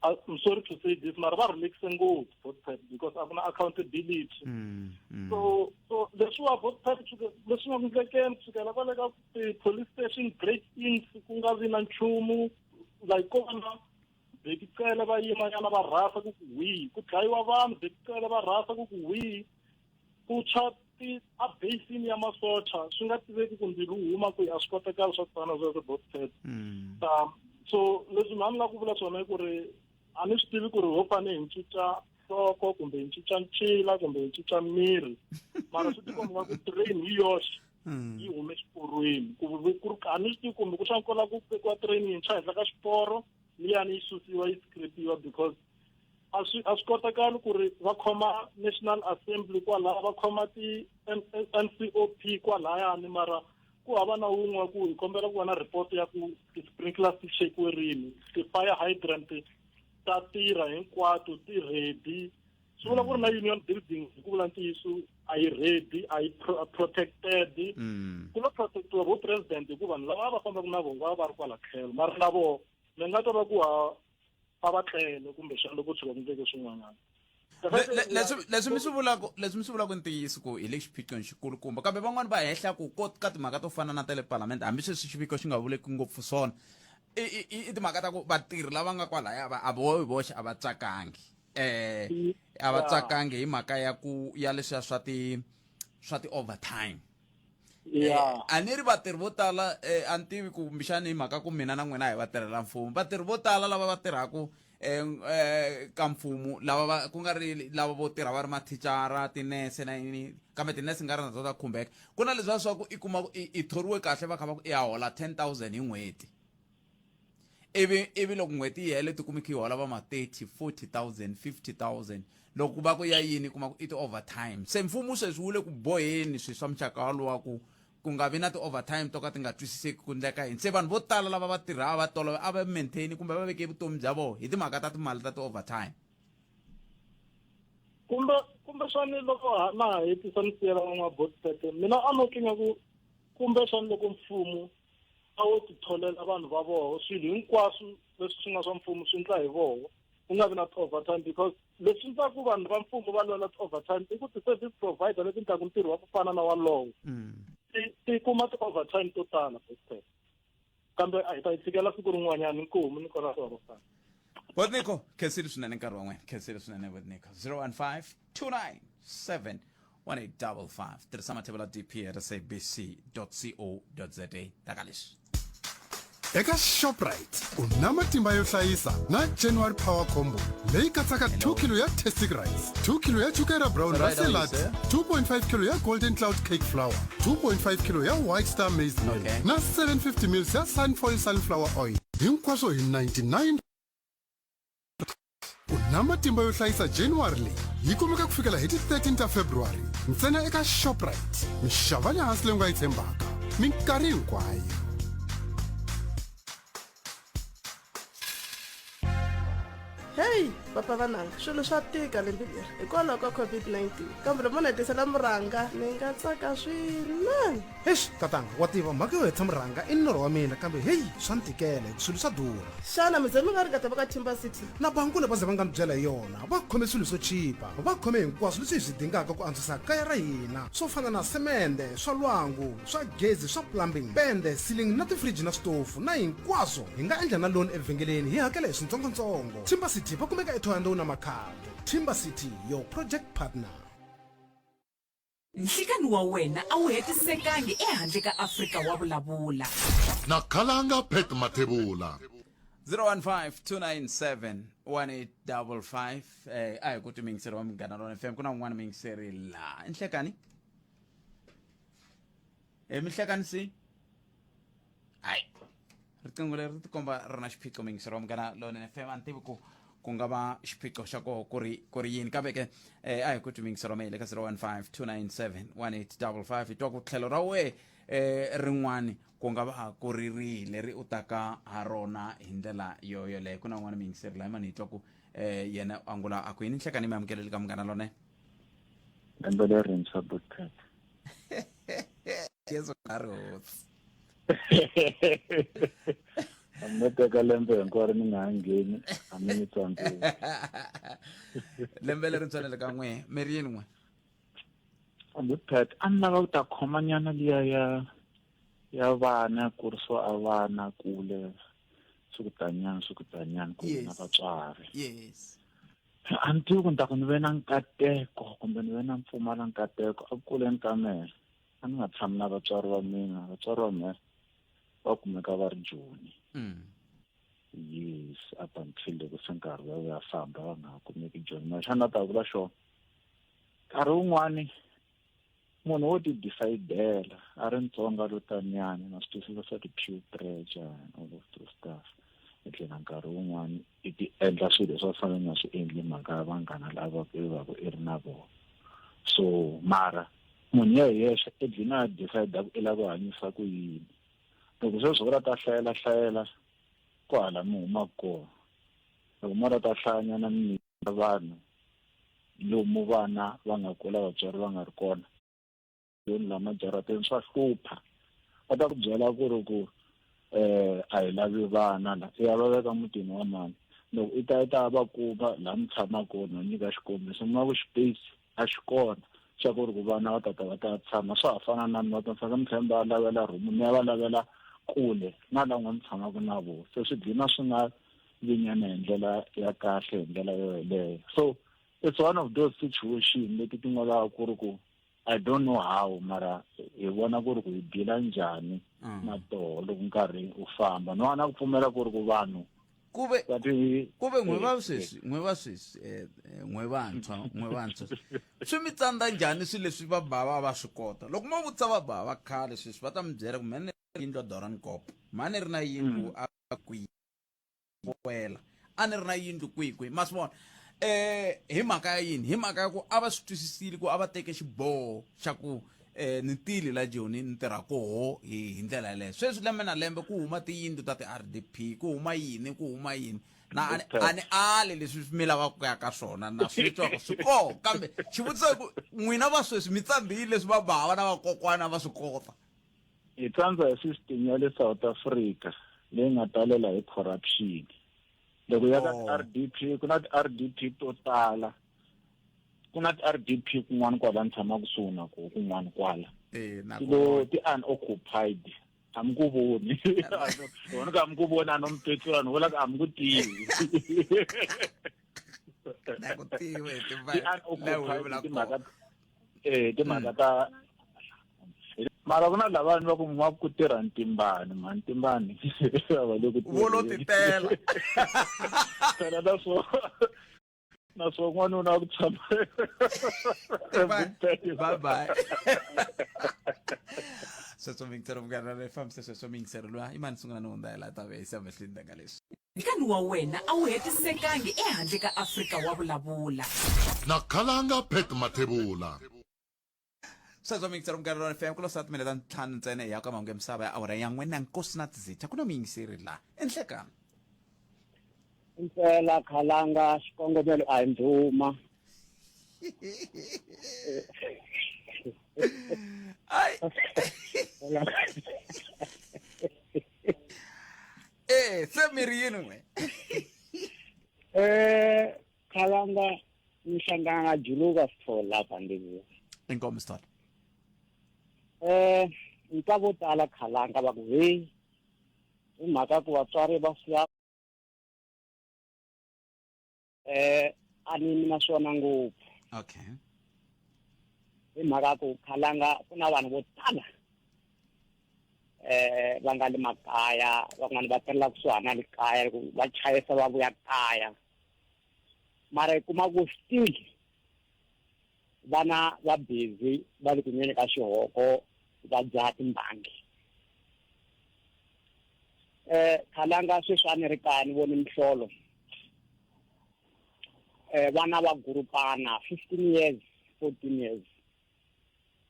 I'm sorry to say this, mara va relaxe ngopfu botpet because a ku na accountability. So leswiwa botpet leswi nga endlekeni kusukela kwale ka ti-police station break ins, ku nga vi na nchumu, like ko va na bekicele va yimanyana va rhasa ku ku wihi, ku dlayiwa vanhu, bekicele va rhasa ku ku wihi, ku tshwa ti a basini ya masocha swi nga tiveki ku ndzilo wu huma kwihi, a swi kotakali swa ku fana na sweswo, botpet. So leswi mhani nga ku vula swona i ku ri a ni swi tivi ku ri ho fane hi cinca nhloko kumbe hi cinca ncila kumbe hi cinca miri, mara swi tikomba nga ku train hi yoxe yi hume xiporweni, ku ri a ni swi tivi kumbe ku swa nkola ku vekiwa train yintshwa henhla ka xiporo liyani yi susiwa yi scrapiwa, because a swi kotakali ku ri va khoma National Assembly kwalaya, va khoma ti-NCOP kwalayani, mara ku hava na wun'we wa ku hi kombela ku va na report ya ku ti-sprinklers ti chekiwe rini, ti-fire hydrant ta tirha hinkwato, ti ready. Swi vula ku ri na union building, hi ku vula ntiyiso, a yi ready, a yi protected. Ku lo protectiwa vo president hi ku vanhu lava va fambaka na vona va va ri kwala tlhelo, mara na voho ni nga twa va ku ha a va tlele kumbexana loko tshuka ku endleke swin'wanyana. Leswi mi swi vulaka ntiyiso ku hi le xiphiqweni xikulukumba, kambe van'wani va hehla ku ko ka timhaka to fana na ta le palamende, hambi sweswi xiviko xi nga vuleki ngopfu swona, i timhaka ta ku vatirhi lava nga kwalaya va a vo hi voxe a va tsakangi, a va tsakangi hi mhaka ya ku ya leswiya swa ti overtime. A ni ri vatirhi vo tala, a ni tivi kumbexani hi mhaka ku mina na n'wina hi vatirhela mfumo, vatirhi vo tala lava va tirhaka ka mfumo, lava va ku nga ri lava vo tirha va ri mathicara, tinese na yini, kambe tinese nga ri na to ta khumbeka, ku na leswiya swa ku i kuma ku i thoriwe kahle, va kha va ku i ya hola 10 000 hi n'hweti, ivi loko n'hweti yi hele tikumi kha yi hola va ma 30 40 000, 50 000. Loko va ku ya yini, kuma ku i ti-overtime. Se mfumo sweswi wu le ku boheni swilo swa muxaka walowa ku ku nga vi na ti-overtime to ka ti nga twisiseki ku ndleka yini se vanhu vo tala lava va tirhaka va tolo a va maintain kumbe va veke vutomi bya vona hi timhaka ta timali ta ti-overtime kumbe kumbexani loko na ha hetisa ni siyela van'wabotete mina a no tlinya ku kumbexani loko mfumo a wo titholela vanhu va voho swilo hinkwaswo leswi swi nga swa mfumo swi ndla hi voho ku nga vi na ti-overtime because leswi ndlaku vanhu va mfumo va lwela ti-overtime i ku ti-service provider leti ndlaku ntirho wa ku fana na walowo mm. ti kuma ti-overtime to tala kambe a hi ta yi tshikela siku rin'wanyana inkomu ni kona swa vafana Botniko, khensile swinene nkarhi wa n'wina khensile swinene Botniko 015 297 1855 tirhisa mathebula dp at sabc co za taka leswi eka shoprite u na matimba yo hlayisa na january power combo leyi katsaka 2 kilo ya tastic rice 2 kilo ya chukera brown raselati 2.5 kilo ya golden cloud cake flour 2.5 kilo ya white star maize meal okay. na 750 mils ya sunfoil sunflower oil hinkwaswo hi 99 u na matimba yo hlayisa january leyi yi kumeka ku fikela hi ti 13 ta february ntsena eka shoprite mixava le hansi leyi u nga yi tshembaka minkarhi hinkwayo Heyi papa vananga swilo swa tika lembe leri hikwalaho ka COVID-19 kambe loko mo ni hetisela murhanga ni nga tsaka swinene Eish tatana wa tiva mhaka yo hetisa murhanga i norho wa mina kambe heyi swa ni tikela hi ku swilo swa durha xana mi ze mi nga ringeta va ka Timber City na bankule va ze va nga ni byela hi yona va khome swilo swo chipa va khome hinkwaswo leswi hi swi dingaka ku antswisa kaya ra hina swo fana na semende swa lwangu swa gezi swa plumbing pende ceiling na tifiriji na switofu na hinkwaswo hi nga endla na loan evhengeleni hi hakela hi swintsongontsongo Timber City va kumeka eThohoyandou na Makhado Timber City your project partner Nhlikani wa wena a wu hetisekangi ehandle ka Afrika wa vulavula. Na Khalanga Pat Mathebula. 015-297-1855 eh, a hi ku twi muyingiseri wa Munghana Lona FM ku na un'wana muyingiseri laha i nhlekani e mihlekani si hayi riqingho leri ri tikomba ri na xiphiqo muyingiseri wa Munghana Lonene FM a ni tivi ku ku nga va xiphiqo xa koho ku ri ku ri yini kambe ke eh, a hi ku twi muyingiseri wa mehe le ka 015 297 1855 hi twa ku tlhelo ra wehe eh, rin'wani ku nga va ku ri rihi leri u taka ha rona hi ndlela yo yoleyo ku na un'wana muyingiseri laha mani hi twa ku eh, yena u angula a ku yini nhlekani mi amukeleli ka Munghana Lonene lembe lerintshwa botet yesu ka ri hosi a mi teka lembe hinkwaro mi nga ha ngheni a mi ni tsandzeki lembe leri ntswanele ka n'we mi ri yini n'we Botet a ni lava ku ta khomanyana liya ya ya vana kurisiwa a vana kule swi ku tanyana swi ku tanyana ku na vatswari yes a ni tivi ku ni ta ku ni ve na nkateko kumbe ni ve na mpfumala nkateko eku kuleni ka mehe a ni nga tshami na vatswari va mina vatswari va mehe va kumeka va ri joni mm. yes up until loko se nkarhi wa ya famba va nga ha kumeki joni mara xana ta vula xona nkarhi wun'wani munhu wo ti decidela a ri ntsongo lo tanyana na swi twisisa swa ti-peer pressure and all of those stuff i tlhela nkarhi wun'wani i ti endla swilo leswi a fanele nga swi endli mhaka ya vanghana lava i va ku i ri na vona so mara munhu ya hi yexe i dlina a decide ku i lava ku hanyisa ku yini loko sweswo u la ta hlayela hlayela ko hala mi humaka kona loko mo la ta hlayanyana mi vanhu lomu vana va nga kula vatswari va nga ri kona yoni la majarateni swa hlupha va ta ku byela ku ri ku eh a hi lavi vana la i ya va veka mutini wa mani loko i ta i ta va kuma laha mi tshamaka kona u nyika xikombiso mi va ku xipeyisi a xi kona xa ku ri ku vana va tata va ta tshama swa ha fana na mi va ta fika mi tlhela mi va lavela rhumu mi ya va lavela kule na la n'we mi tshamaka na vona se swi dlina swi nga vinyana hi ndlela ya kahle hi ndlela yo yeleyo so it's one of those situation leti ti nga va ku ri ku i don't know how mara hi vona ku ri ku hi deala njhani mm. na toho loko nkarhi u famba no na ku pfumela ku ri ku vanhu kuve kuve n'we va sweswi n'we va sweswi eh, eh, n'we vantshwa n'we vantshwa swi mi tsandza njhani swilo leswi va bava va swi kota loko mo vutisa va bava va khale sweswi va ta mi byela ku mhani yindlu ya Doornkop mhani ri na yindlu mm. a kwihi wela a ni ri na yindlu kwihi kwihi ma swi vona eh hi mhaka ya yini hi mhaka ya ku a va swi twisisile ku a va teke xiboho xa ku eh ni tile la Joni ni tirha koho hi hi ndlela yaleyo sweswi lembe na lembe ku huma tiyindlu ta ti-RDP ku huma yini ku huma yini na a ni a ni ali leswi mi lavaka ku ya ka swona na swi twa ku swi koho kambe xivutiso i ku n'wina va sweswi mi tsambile leswi va bava na vakokwana va swi kota hi tsandza hi system ya le South Africa leyi nga talela hi corruption loko ya ka Oh. ti-RDP ku na ti-RDP to tala ku na ti-RDP kun'wana kwala ni tshama kusuhi na koho kun'wana kwala Eh, na ti ku lo vona. ti-unoccupied a mi ku voni vona ka a mi ku voni a no mi petsula ni vula ku a mi ku tivi na ku tivi hi la u ti-unoccupied vulaka timhaka kona. eh timhaka ta mara ku na lavani va ku ma ku tirha ntimbani ma ntimbani va le ku Vo lo titela. phela na swo na swo n'wanuna wa ku tshama bye bye sweswo mingiselo munghana le fambise sweswo mingiselo luya i mani sungula ni hundza hi laha ta ve yisa mahlweni ka leswi Nkani wa wena a wu hetisekangi ehandle ka Afrika wa vulavula. Na khalanga Pat Mathebula. Sweswo mingiselo munghana lona fm ku lo sala timinete ta ntlhanu ntsena hi ya ka mahungu ya misava ya awara ya n'we na nkosi na tizitha ku na muyingiseri laha enhlekani Impela khalanga xikongomelo a hi ndhuma. Ai. Eh, se mi ri yini n'we? Eh, khalanga ni hlangana na Juluka Sithole lapha ndzi. Inkomu Sithole. Eh, nka vo tala khalanga va ku hey hi mhaka ku vatswari va siya eh a ni mi na swona ngopfu Okay. hi mhaka ku khalanga ku na vanhu vo tala eh va nga le makaya van'wana va tirhela kusuhana na le kaya loko va chayisa va vuya kaya mara hi kuma ku still vana va busy va le ku nweni ka xihoko va dzaha timbangi eh khalanga sweswi a ni ri kaya ni vone mihlolo eh vana va gurupana 15 years 14 years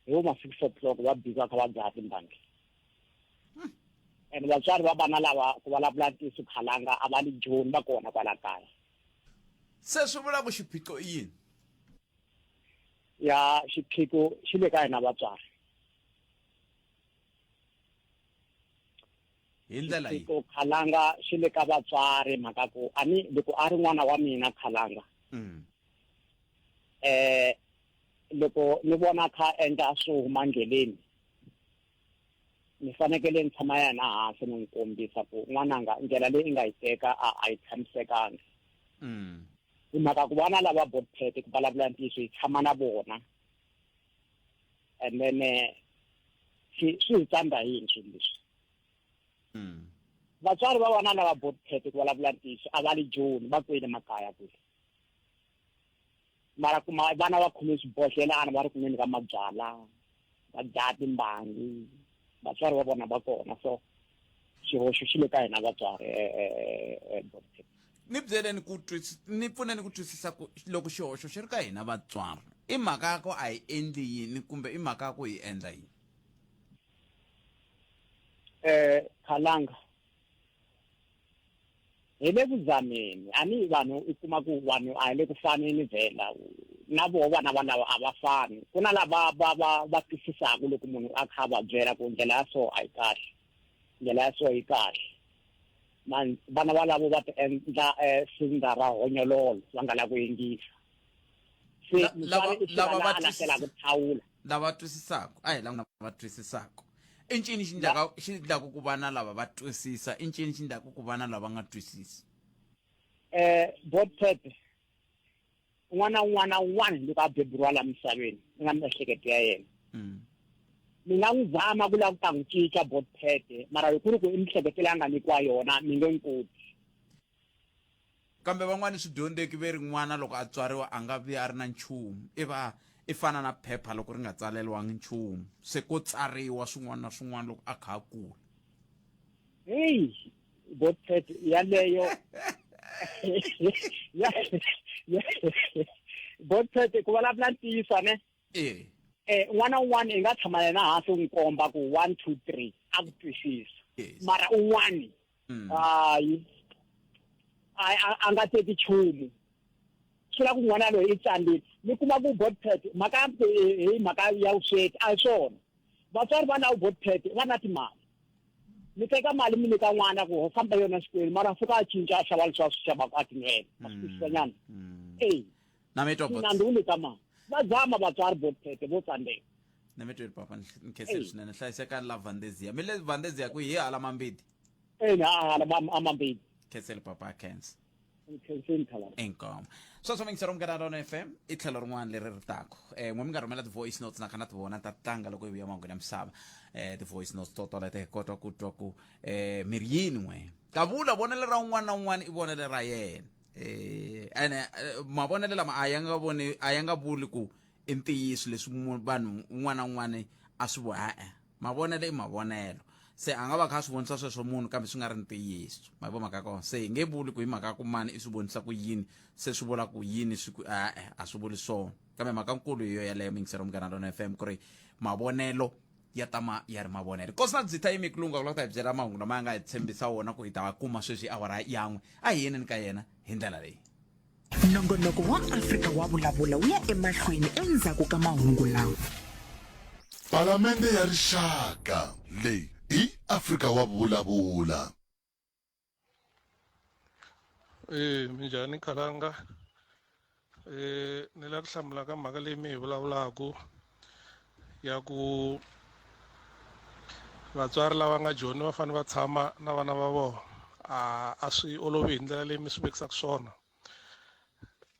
hi vo ma 6 o'clock va busy va kha va dzaha timbangi and vatswari va vana lava ku vulavula ntiyiso khalanga a va li joni va kona kwala kaya Se swi vula ku xiphiqo i yini? Ya xiphiqo xi le ka hina vatswari Hi ndlela yihi? Xiphiqo khalanga xi le ka vatswari mhaka ku a ni loko a ri n'wana wa mina khalanga eh loko ni vona kha endla swo huma ndleleni ni fanekele ni tshama yena hansi ni n'wi kombisa ku n'wananga ndlela leyi i nga yi teka a a yi tshamisekanga hi mhaka ku vana lava botpet ku vulavula ntiyiso hi tshama na vona and then eh, swi swi hi tsandza hi yini swilo leswi vatswari va vana lava botpet ku vulavula ntiyiso a va li joni va kwele makaya kule mara kuma vana va khome swibodhlelana va ri kunweni ka mabyala va dlaya timbangi vatswari va vona va kona so xihoxo xi le ka hina vatswari eh, eh, eh, eh, ni byeleni ku ni pfuneni ku twisisa ku loko xihoxo xi ri ka hina vatswari i mhaka ya ku a hi endli yini kumbe i mhaka ya ku hi endla yini eh khalanga hi le ku zameni a ni vanhu u kuma ku vanhu a hi le ku faneni vhela na voho vana valava a va fani ku na lava va va va twisisaka loko munhu a kha a va byela ku ndlela ya so a yi kahle ndlela ya so yi kahle man vana valavo va ti endla eh, sindza ra honyololo va nga lavi ku yingisa se mutswari u lava fika va laha a lahlelaka thawula lava twisisaka a hi lava va twisisaka i ncini xi ndlaka xi ndlaku ku va na lava va twisisa i ncini xi ndlaku ku va na lava nga twisisi eh botpet un'wana na un'wana na un'wana loko a beburiwa la misaveni u na miehleketo ya yena mi nga n'wi zama ku lava ku ta n'wi cinca botpet mara loko ku ri ku i miehleketo leyi a nga nyikiwa yona mi nge n'wi koti Kambe van'wana swidyondzeki ve ri n'wana loko a tswariwa a nga vi a ri na nchumu, i va i fana na phepha loko ri nga tsaleriwangi nchumu, se ko tsariwa swin'wana na swin'wana loko a kha a kula. Heyi Godfred yaleyo ya Godfred ku vulavula ntiyiso ne E. Eh n'wana un'wana i nga tshama na yena hansi u n'wi komba ku 1 2 3 a ku twisisa. Mara un'wana hayi a a nga teki nchumu. Swi vula ku n'wana loyi i tsandile. Mi kuma ku botpet mhaka ya ku hi mhaka ya vusweti a hi swona. Vatswari va na botpet va na timali. Mi teka mali mi nyika n'wana ku ho famba yona xikolweni mara a fika a cinca a xava leswi a swi xavaka a tinwela. Ma swi twisisa nyana? Eya. Na mi twa bot. Nandzu wu le ka mani? Va zama vatswari botpete vo tsandzeka. Na mi tweli papa ni khensile swinene hlayisekani la Vandezia. Mi le Vandezia kwihi hi hala Mambidi? Ina a hala a Mambidi. Khensile papa khensa. Khensile Thalana. Inkomu. Sweswo mi yingisela Munghana Lonene FM i tlhelo rin'wana leri ri taku. Eh n'we mi nga rhumela ti-voice notes na kha na ti vona ta tlanga loko hi vuya mangweni ya misava. Eh ti-voice notes to toleto hi kota ku twa ku eh mi ri yini n'we. Kavula vonelo ra un'wana na un'wana i vonelo ra yena. Eh ene eh, mavonelo lama a ya nga voni a ya nga vuli ku i ntiyiso leswi vanhu un'wana na un'wana a swi vo e-e mavonelo i mavonelo se a nga va kha a swi vonisa sweswo munhu kambe swi nga ri ntiyiso ma yi vo mhaka ya kona se hi nge vuli ku hi mhaka ya ku mani i swi vonisa ku yini se swi vula ku yini swi ku e-e a swi vuli swona kambe mhaka nkulu hi yo yaleyo miyingiselo munghana lona FM ku ri mavonelo ya tama ya ri mavonelo nkosi na dzitha yimi kulunga ku lava ku ta hi byela mahungu lama ya nga hi tshembisa wona ku hi ta wa kuma sweswi awara yan'we a hi yeneni ka yena hi ndlela leyi Nongonoko wa Afrika wa Vulavula wu ya emahlweni endzhaku ka mahungu lawa. Palamende ya Rixaka. Leyi i Afrika wa Vulavula. Eh minjhani khalanga eh ni la ku hlamula ka mhaka leyi mi yi vulavulaku ya ku vatswari lava nga joni va fanele va tshama na vana va vona a a swi olovi hi ndlela leyi mi swi vekisaka swona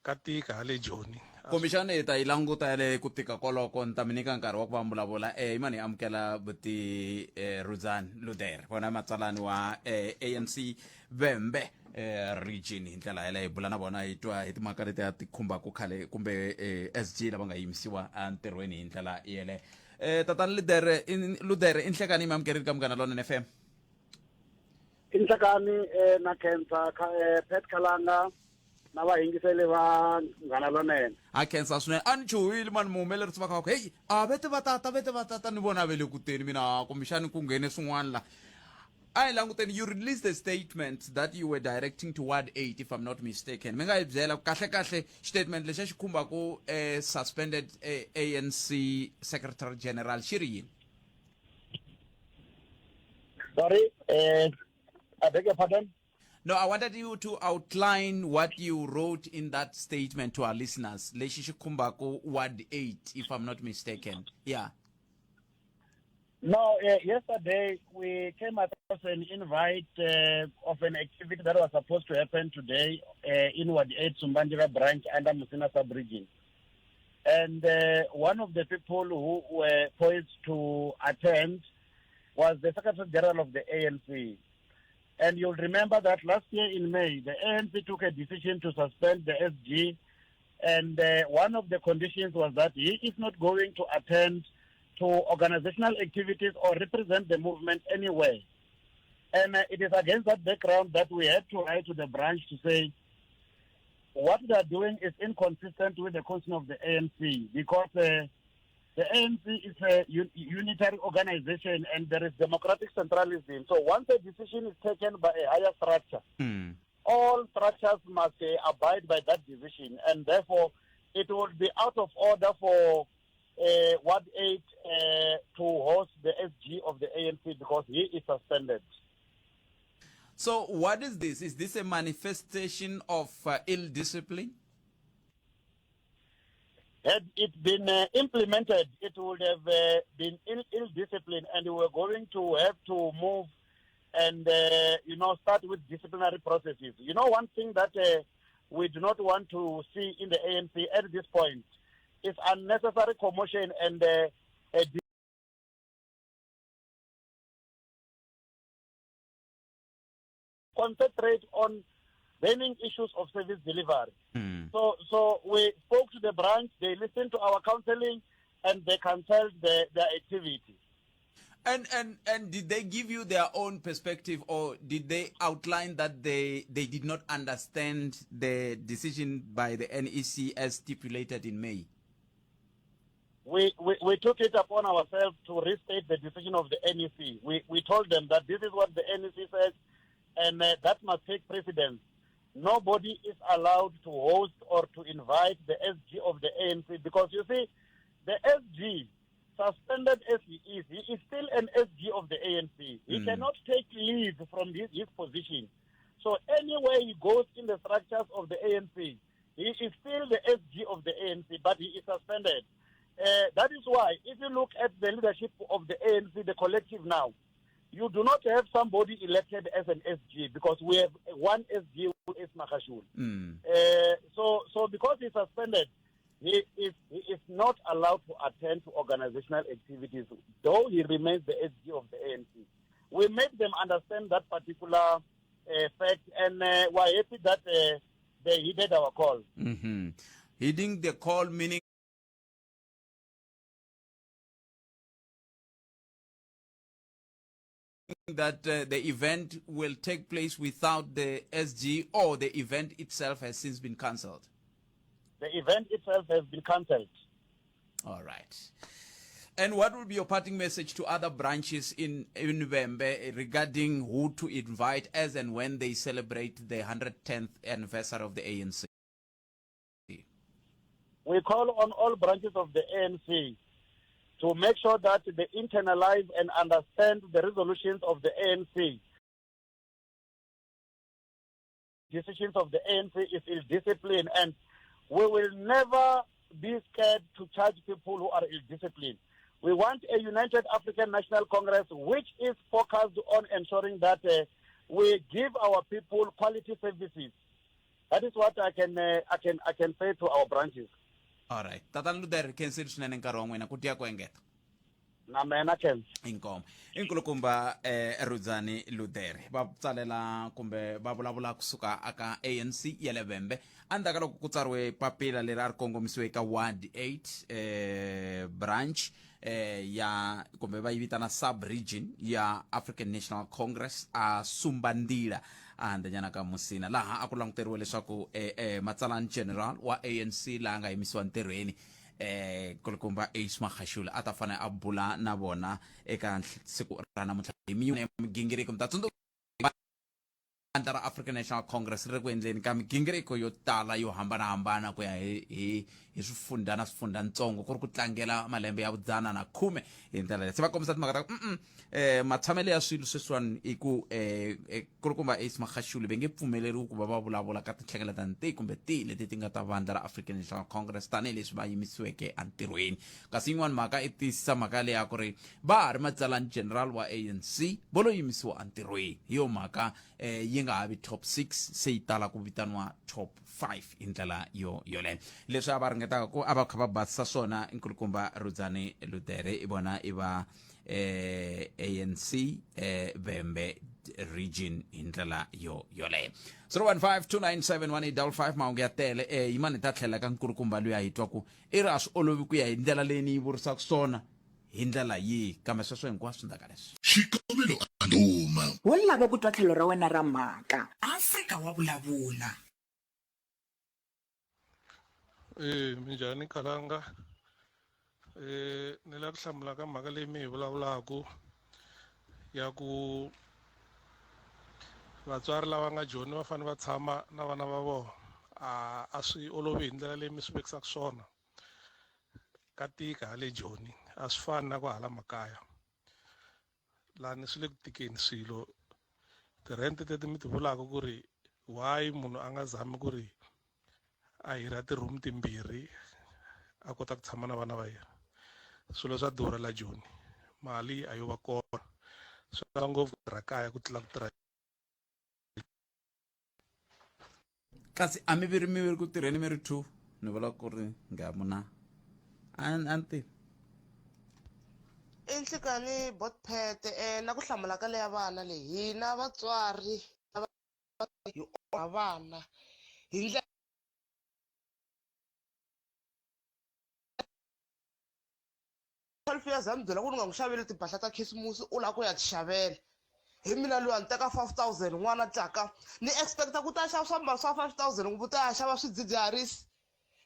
ka tika hale joni kumbexana hi ta yi languta yale ku tika koloko ni ta mi nyika nkarhi wa ku va mi vulavula eh yimani hi amukela buti eh, Rudzani Luder vona matsalani wa eh, ANC Vhembe eh, region hi ndlela yaleyo hi bula na vona hi twa hi timhaka leti a ti khumbaka khale kumbe eh, SG lava nga yimisiwa entirhweni hi ndlela yeleyo eh, tatana Ludere Ludere i nhlekani mi amukerile ka Munghana Lonene FM I nhlekani eh, na khensa eh, Pat Khalanga na vayingiseli va Munghana Lonene a khensa swinene a ni chuhile mani muhumelerisi va kha va ku heyi a vete va tata vete va tata ni vona ve le ku teni mina kumbexani ku nghene swin'wana la a hi languteni you released a statement that you were directing to ward 8 if i'm not mistaken mi nga hi byela kahle kahle statement lexi a xi khumbaku eh, suspended eh, anc secretary general xi ri yini Sorry, I beg your pardon? No, I wanted you to outline what you wrote in that statement to our listeners. Lexi xi khumbaku Ward 8, if I'm not mistaken. Yeah. No, yesterday we came across an invite of an activity that was supposed to happen today in Ward 8, Sumbandila branch under Musina sub-region. And one of the people who were poised to attend was the Secretary General of the ANC. And you'll remember that last year in May, the ANC took a decision to suspend the SG. And one of the conditions was that he is not going to attend to organizational activities or represent the movement anywhere. And it is against that background that we had to write to the branch to say what they are doing is inconsistent with the constitution of the ANC, because the ANC is a unitary organization and there is democratic centralism. So once a decision is taken by a higher structure, all structures must abide by that decision. And therefore, it would be out of order for Ward 8 to host the SG of the ANC because he is suspended. So what is this? Is this a manifestation of ill discipline? Had it been implemented, it would have been ill discipline, and we were going to have to move and start with disciplinary processes. One thing that we do not want to see in the ANC at this point is unnecessary commotion and a concentrate on burning issues of service delivery. So we spoke to the branch, they listened to our counseling, and they cancelled their activity. And did they give you their own perspective, or did they outline that they did not understand the decision by the NEC as stipulated in May? We, we, we took it upon ourselves to restate the decision of the NEC. We, we told them that this is what the NEC says and uh, that must take precedence. Nobody is allowed to host or to invite the SG of the ANC because you see, the SG, suspended as he is, he is still an SG of the ANC. He mm. cannot take leave from his, his position. So anywhere he goes in the structures of the ANC, he is still the SG of the ANC, but he is suspended. Uh, that is why, if you look at the leadership of the ANC, the collective now, you do not have somebody elected as an SG because we have one SG who is Magashule. Mm. Uh, so, so because he's suspended, he is, he is not allowed to attend to organizational activities, though he remains the SG of the ANC. We made them understand that particular uh, fact, and uh, we're happy that uh, they heeded our call. Mm -hmm. Heeding the call meaning that uh, the event will take place without the SG or the event itself has since been cancelled? The event itself has been cancelled. All right. And what will be your parting message to other branches in, in Vhembe regarding who to invite as and when they celebrate the 110th anniversary of the ANC? We call on all branches of the ANC to make sure that they internalize and understand the resolutions of the ANC. Decisions of the ANC is ill-discipline, and we will never be scared to charge people who are ill-disciplined. We want a United African National Congress which is focused on ensuring that uh, we give our people quality services. That is what I can, uh, I can, I can say to our branches. All right. Tatana Luder, khensile swinene nkarhi wa n'wina ku tiya ku engeta. Na mina khensa. Inkomo. I nkulukumba eh, Rudzani Ludere va tsalela kumbe va vulavula kusuka aka ANC ya le Vhembe endzhaku ka loko ku tsariwe papila leri a ri kongomisiwe eka Ward 8 eh, branch eh, ya kumbe va yi vitana sub region ya African National Congress a Sumbandila ehandlenyana ka Musina laha a ku languteriwe leswaku eh, eh, matsalani general wa ANC laha nga yimisiwa ntirhweni eh kulukumba Ace Magashule a ta fanele a bula na vona eka siku ra namuntlha hi miyin'wana ya migingiriko mi ta tsundzuka vandla ra African National Congress ri ri ku endleni ka migingiriko yo tala yo hambanahambana ku ya hi hi hi swifundha na swifundzhantsongo ku ri ku tlangela malembe ya vudzana na khume hi ndlela leyi se va kombisa timhaka ta ku mm eh matshamelo ya swilo sweswiwani i ku eh, eh kulukumba Ace Magashule va nge pfumeleriwi ku va va vulavula ka tinhlengeletano tihi kumbe tihi leti ti nga ta vandla ra African National Congress tanihileswi va yimisiweke entirhweni kasi yin'wana mhaka i tiyisisa mhaka leyi ya ku ri va ha ri matsalani general wa ANC vo lo yimisiwa entirhweni hi yo mhaka eh, yi nga ha vi top 6 se yi tala ku vitaniwa top 5 hi ndlela yo yoleyo leswi a va ringetaka ku a va kha va basisa swona nkulukumba Rudzani Ludere i vona i va eh, ANC eh, Vhembe region hi ndlela yo yoleyo 015 297 mahungu ya tele eh, yimani ta tlhela ka nkulukumba luya hi twa ku i ri a swi olovi ku ya hi ndlela leyi ni yi vurisaka swona hi ndlela yihi kambe sweswo hinkwaswo ndzhaku ka leswi Xikovelo a ndhuma. Wo lava ku twa tlhelo ra wena ra mhaka. Afrika wa vulavula. Eh minjhani Khalanga eh ni lava ku hlamula ka mhaka leyi mi yi vulavulaka ya ku vatswari lava nga joni va fanele va tshama na vana va vona a a swi olovi hi ndlela leyi mi swi vekisaka swona ka tika hale joni a swi fani na ku hala makaya lani swi le ku tikeni swilo ti-rent teti mi ti vulaka ku ri why munhu a nga zami ku ri a hira ti-room timbirhi a kota ku tshama na vana va yena swilo swa durha la joni mali a yo va kona swi ngopfu ku tirha kaya ku tlula ku tirha kasi a mi viri mi ri ku tirheni mi ri two ni vula ku ri ngamu na a a ni tivi I nhlikani botpet um na ku hlamula ka leya vana leyi hina vatswari hi onha vana hi ndlela 12 years a mi byela ku ni nga n'wi xaveli timpahla ta khisimusi u lava ku ya ti xavela hi mina loyi a ni teka 5000 n'wana tlaka ni expecta ku ta xava swiambalo swa 5000 kumbe u ta ya xava swidzidziharisi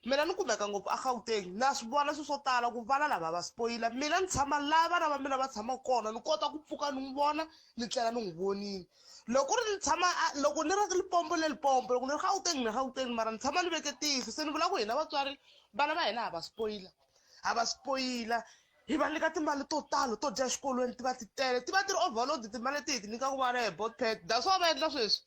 Mina ni kumeka ngopfu a Gauteng, na swi vona swilo swo tala ku vana lava va spoyila. Mina ni tshama laha vana va mina va tshamaka kona, ni kota ku pfuka ni n'wi vona, ni tlela ni n'wi vonile. Loko ku ri ni tshama a loko ni ri Limpopo ni le Limpopo, loko ni ri Gauteng ni le Gauteng, mara ni tshama ni veke tihlo. Se ni vula ku hina vatswari vana va hina ha va spoyila, ha va spoyila. Hi va nyika timali to talo to dya exikolweni ti va ti tele, ti va ti ri overload timali leti hi ti nyikaka vana hi Botpet. That's why va endla sweswi.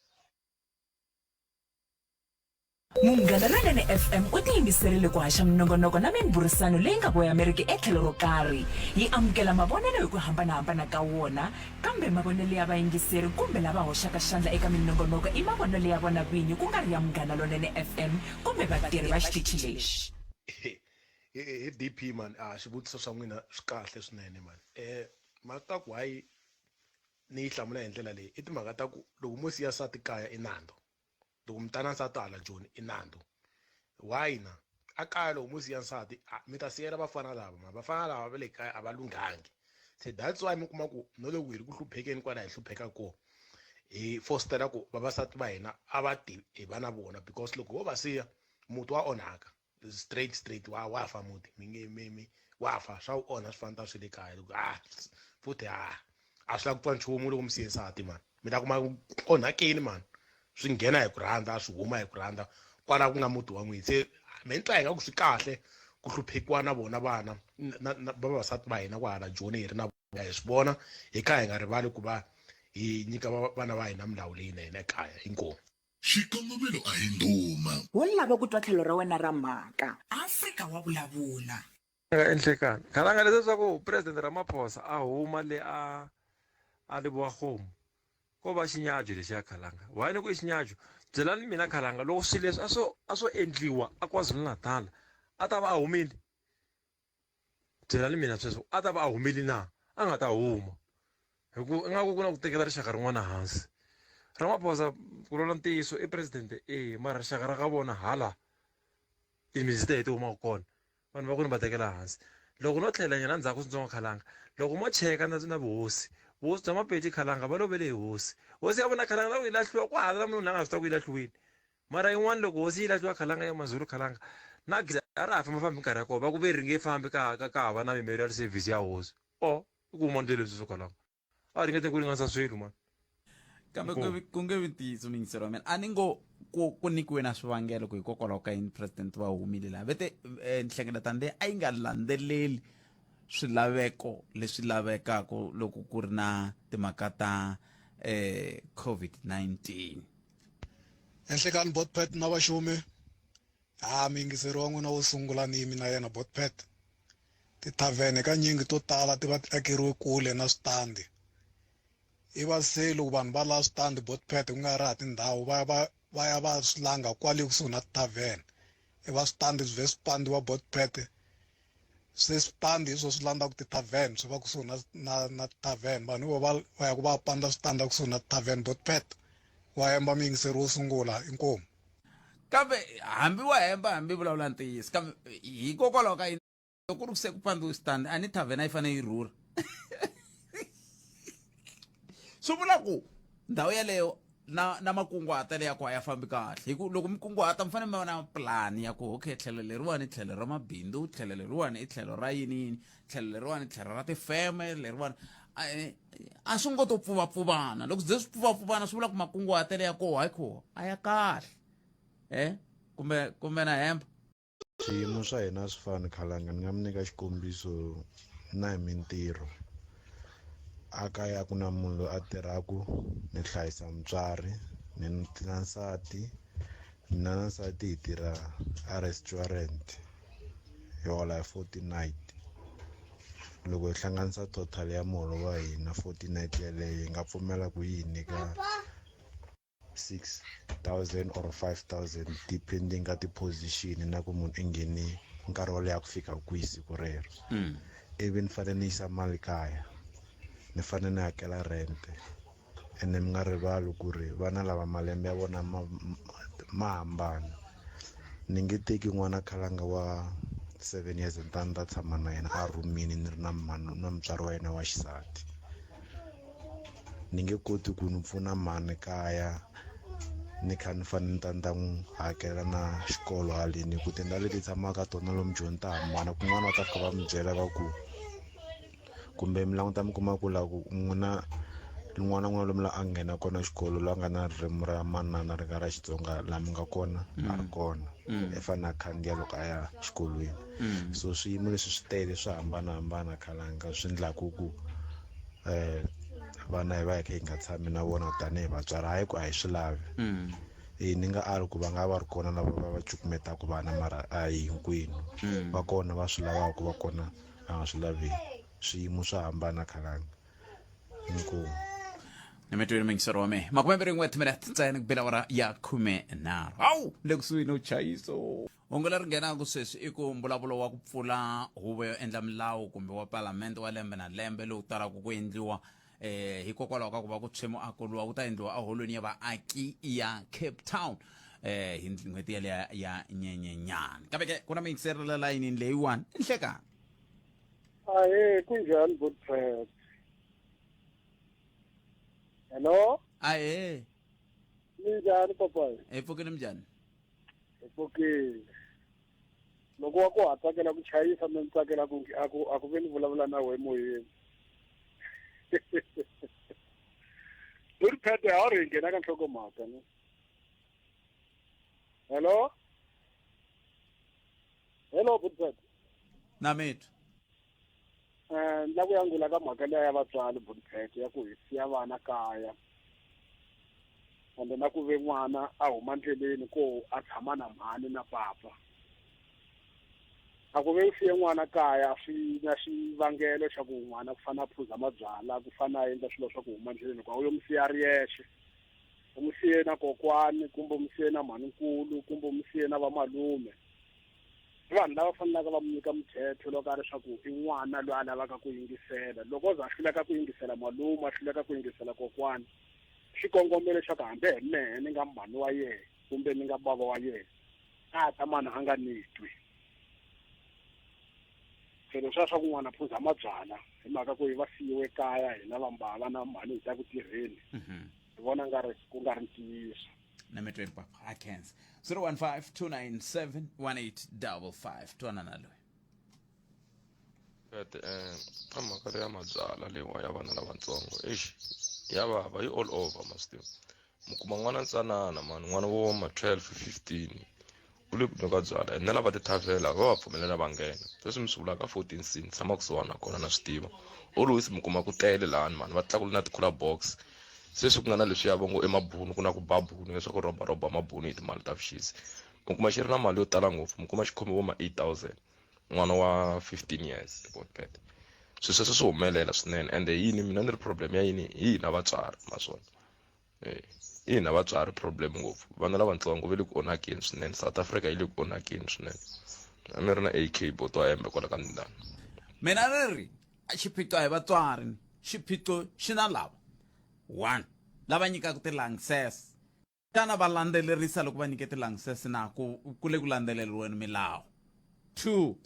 Munghana Lonene FM u tiyimiserile ku haxa minongonoko na mimbhurisano leyi nga voyameriki etlhelo ro karhi. Yi amukela mavonelo hi ku hambana-hambana ka wona, kambe mavonelo ya vayingiseri kumbe lava hoxaka xandla eka minongonoko i mavonelo ya vona vinyi ku nga ri ya Munghana Lonene FM kumbe vatirhi va xitichi lexi. He DP man a swivutiso swa n'wina swi kahle swinene man mhaka ta ku why ni yi hlamula hi ndlela leyi i timhaka ta ku loko mo siya nsati kaya i nandzu loko mi ta na nsati hala Joni i nandzu why na a kaya loko mo siya nsati mi ta siyela vafana lava ma vafana lava va le kaya a va lunghangi se that's why mi kuma ku no loko hi ri ku hluphekeni kwala hi hlupheka kona hi fositela ku vavasati va hina a va ti hi va na vona because loko ho va siya muti wa onhaka straight straight wa wa fa muti mi nge mi mi wa fa swa wu onha swi fana swi le kaya loko a futhi a a swi lava ku twa nchumu loko mi siye nsati mani mi ta kuma onhakeni mani swi nghena hi ku rhandza swi huma hi ku rhandza kwala ku nga muti wa n'wina se me ni twa ingaku swi kahle ku hluphekiwa na vona vana na vavasati va hina kwahala Joni hi ri na vona hi swi vona hi kha hi nga rivali ku va hi nyika vana va hina milawu leyinene ekaya inkomu. Xikongomelo a hi ndhuma. Wo lava ku twa tlhelo ra wena ra mhaka. Afrika wa vulavula. Nga enhlekani khalanga leswi swa ku president Ramaphosa a huma le a a Lebowakgomo ko va xinyajo lexiya khalanga why ni ku i xinyajo byelani mina khalanga loko swilo leswi a swo a swo endliwa a KwaZulu-Natal a ta va a humile byelani mina sweswo a ta va a humile na a nga ta huma hi ku ingaku ku na ku tekela rixaka rin'wana hansi Ramaphosa ku lwela ntiyiso i president e mara rixaka ra ka vona hala timinista hi ti humaka kona vanhu va ku ni va tekela hansi loko no tlhela nyana ndzhaku switsongo khalanga loko mo cheka na na vuhosi vuhosi bya mapedi khalanga va lovele hi hosi hosi ya vona khalanga na ku yi lahliwa ku hala na munhu la nga swi tiva ku yi lahliwini mara yin'wana loko hosi yi lahliwa khalanga ya mazulu khalanga na gezi a ra ha fambafambi minkarhi ya kona va ku ve ri nge fambi ka ka ka ha va na memorial service ya hosi o i ku huma ndleleni sweswo khalanga a ringete ku ringanisa swilo mani kambe ku nge vi ntiyiso muyingiseri wa mina a ni ngo ku ku nyikiwe na swivangelo ku hikokwalaho ka yini president va humile laha vete eh, nhlengeletano leyi a yi nga landzeleli swilaveko leswi lavekaka loko ku ri na timhaka ta eh, COVID-19 Enhlekani Botpet na vaxumi ha muyingiseri wa n'wina wo sungula ni yimi na yena Botpet tithavhene kanyingi to tala ti va ti akeriwe kule na switandi i va se loko vanhu va lava switandi Botpet ku nga ri ha tindhawu va ya va va ya va swi langa kwale kusuhi na tithavhene i va switandi swi vhe swi pandiwa Botpet se switandi hi swo swi landzaka ti-tavern swi va kusuhi na na na ti-tavern vanhu vo va va ya ku va panda switandi kusuhi na ti-tavern botpet wa hemba muyingiseri wo sungula inkomu kambe hambi wa hemba hambi vulavula ntiyiso kambe hikokwalaho ka yini loko ku ri se ku pandiwe switandi a ni tavern a yi fanele yi rhurha swi vula ku ndhawu yeleyo na na makunguhatelo ya ku a ya fambi kahle hi ku loko mi kunguhata mi fanele mi va na pulani ya ku okay tlhelo leriwani i tlhelo ra mabindzu tlhelo leriwani i tlhelo ra yini yini tlhelo leriwani tlhelo ra tifeme leriwani a swi ngo to pfuvapfuvana loko ze swi pfuvapfuvana swi vula ku makunguhatelo ya koho hayi kho a ya kahle eh kumbe kumbe na hemba Swiyimo swa hina a swi fani khalanga ni nga mi nyika xikombiso na hi mintirho a kaya a ku na munhu loyi a tirhaku ni hlayisa mutswari ni na nsati mina na nsati hi tirha a restaurant hi hola hi forty night loko hi hlanganisa total ya muholo wa hina forty night yeleyo yi nga pfumela ku yi hi nyika 6000 or 5000 depending ka ti-position na ku munhu i nghene nkarhi wo leha ku fika kwihi siku rero mm. ivi ni fanele ni yisa mali kaya ni fanele ni hakela rent ene mi nga rivali ku ri vana lava malembe ya vona ma, ma hambana ni nge teki n'wana khalanga wa 7 years ni ta ni ta tshama na yena a rhumini ni ri na na mutswari wa yena wa xisati ni nge koti ku ni pfuna mhani kaya Ni kha ni fanele ni ta ni ta n'wi hakela na xikolo haleni hi ku tindhawu leti hi tshamaka ka tona lomu Joni ta hambana kun'wana va ta fika va mi byela va ku kumbe mi languta mi kuma ku la ku n'wina n'wana n'wana lomu la a nghena kona xikolo la nga na ririmi ra manana ri nga ra Xitsonga laha mi nga kona a ri kona i fanele a khandziya loko a ya xikolweni so swiyimo leswi swi tele swo hambanahambana khalanga swi endlaku ku um vana hi va hi kha hi nga tshami na vona tanihi vatswari hayi ku a hi swi lavi e ni nga ali ku va nga va ri kona lava va va cukumetaka vana mara a hi hinkwenu va kona va swi lavaka va kona va nga swi laveki swiyimo swa hambana khalanga inkomu nimetweni mingisero wa mehe makumembirhi n'we timinete ntsena ku bela awara ya 13 hawu le kusuhi no chayiso hungu leri nghenaka sweswi i ku mbulavulo wa ku pfula huvo yo endla milawu kumbe wa palamende wa lembe na lembe lowu talaka ku endliwa eh hikokwalaho ka ku va ku tshwe muako luwa wu ta endliwa eholweni ya vaaki ya Cape Town eh hi n'hweti yaleya ya nyenyenyani kambe ke ku na miyingiseri la layinini leyiwani i nhlekani Ahee, kunjhani Butpet? Hello? Ahee. Minjhani papayi? Hi pfukile minjhani? Hi pfukile. Loko wa ku ha tsakela ku chayisa mi ni tsakela ku a ku a ku ve ni vulavula na wehe moyeni. Butpet a wu ri hi nghena ka nhlokomhaka ne? Hello? Hello Butpet. Na mitwa. Eh, ni lava ku yangula ka mhaka liya ya vatswari Butpet ya ku hi siya vana kaya. Ende na ku ve n'wana a huma ndleleni ko a tshama na mhani na papa. A ku ve u siye n'wana kaya swi na xivangelo xa ku n'wana ku fana a phuza mabyala ku fana a endla swilo swa ku huma ndleleni ku a wu yo mu siya a ri yexe. U mu siye na kokwani kumbe u mu siye na mhaninkulu kumbe u mu siye na vamalume. I vanhu lava fanelaka va mu nyika muthetho loko a ri swa ku i n'wana loyi a lavaka ku yingisela. Loko o za a hluleka ku yingisela malume a hluleka ku yingisela kokwani xikongomelo xa ku hambi hi mehe ni nga mhani wa yena kumbe ni nga bava wa yena a ta mana a nga ni twi. Se leswiya swa ku n'wana phuza mabyala hi mhaka ku hi va siyiwe kaya hina vambava na mhani hi ta ku tirheni hi vona nga ri ku nga ri ntiyiso. Na mitweni papa a khensa 015 297 1855 twanana loyi. But ka mhaka leya mabyala leyiwa ya vana lavatsongo eish ya vava yi all over ma swi tiva mi kuma n'wana ntsanana mani n'wana wo ma 12 15 u le ku nwe ka byala ene lava tithavhela va va pfumelela va nghena sweswi mi swi vulaka 14 c ni tshama kusuhani na kona na swi tiva always mi kuma ku tele lani mani va tlakula na ti-cooler box sweswi ku nga na leswiya va ngo emabunu ku na ku ba bunu leswaku rhobarhoba mabunu hi timali ta vuxisi mi kuma xi ri na mali yo tala ngopfu mi kuma xi khome vo ma 8000 n'wana wa 15 years botpet swilo sweswo swi humelela swinene ende yini mina ni ri problem ya yini hi hina vatswari maswona eh hi hina vatswari problem ngopfu vana lavatsongo va le ku onhakeni swinene South Africa yi le ku onhakeni swinene a mi ri na AK boto a hembe kwala ka ndindana mina ri ri xiphiqo a hi vatswari xiphiqo xi na lava one lava nyikaka ti-lances xana va landzelerisa loko va nyike ti-lances na ku ku le ku landzeleriweni milawu two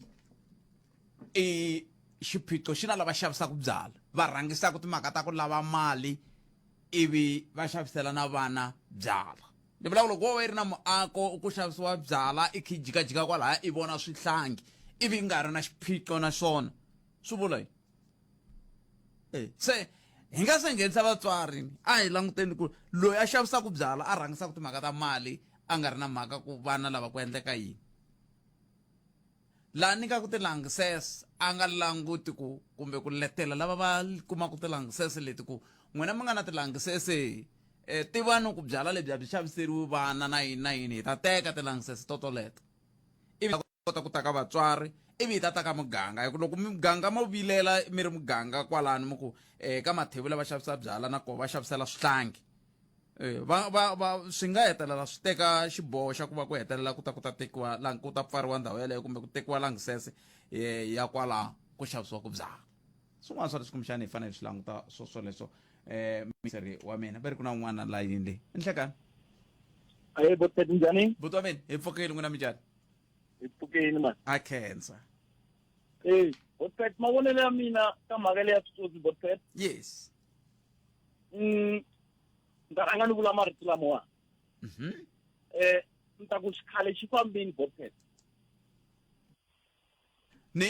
i xiphiqo xi na lava xavisaka byala va rhangisaka timhaka ta ku lava mali ivi va xavisela na vana byala ni vula ku loko wo va yi ri na muako ku xavisiwa byala i kha i jikajika kwalaya i vona swihlangi ivi i nga ri na xiphiqo na xona swi vula yini Eh, se hi nga se nghenisa vatswari a hi languteni ku loyi a xavisaka byala a rhangisaka timhaka ta mali a nga ri na mhaka ku vana lava ku endleka yini laha nyikaka tilangisese a nga languti ku kumbe ku letela lava va kumaka tilangisese leti ku n'wina mi nga na tilangisese eh, tivani ku byala lebyi a byi xaviseriwi vana na yini na yini hi ta teka tilangisese totoleto ivi kota ku ta ka vatswari ivi hi ta ta ka muganga hi ku loko muganga mo vilela mi ri muganga kwalano mi ku um ka mathevula va xavisa byala na koho va xavisela swihlangi um va va va swi nga hetelela swi teka xiboho xa ku va ku hetelela ku ta ku ta tekiwa la ku ta pfariwa ndhawu yeleyo kumbe ku tekiwa langhisese ya kwalaho ku xavisiwaka byala swin'wana swa leswi kumbexana hi fanele hi swi languta swo swoleswo um miseri wa mina va ri ku na un'wana layini leyi nhlekani Ahe botpet njhani? Buti wa mina hi pfukile n'wina minjhani? Hi pfukile mani. A khensa. Eh, botpet mavonelo ya mina ka mhaka leya switsotsi botpet. Yes. Ni ta rhanga ni vula marito lamawa. Ni ta ku xikhale xi fambini botpet. Ni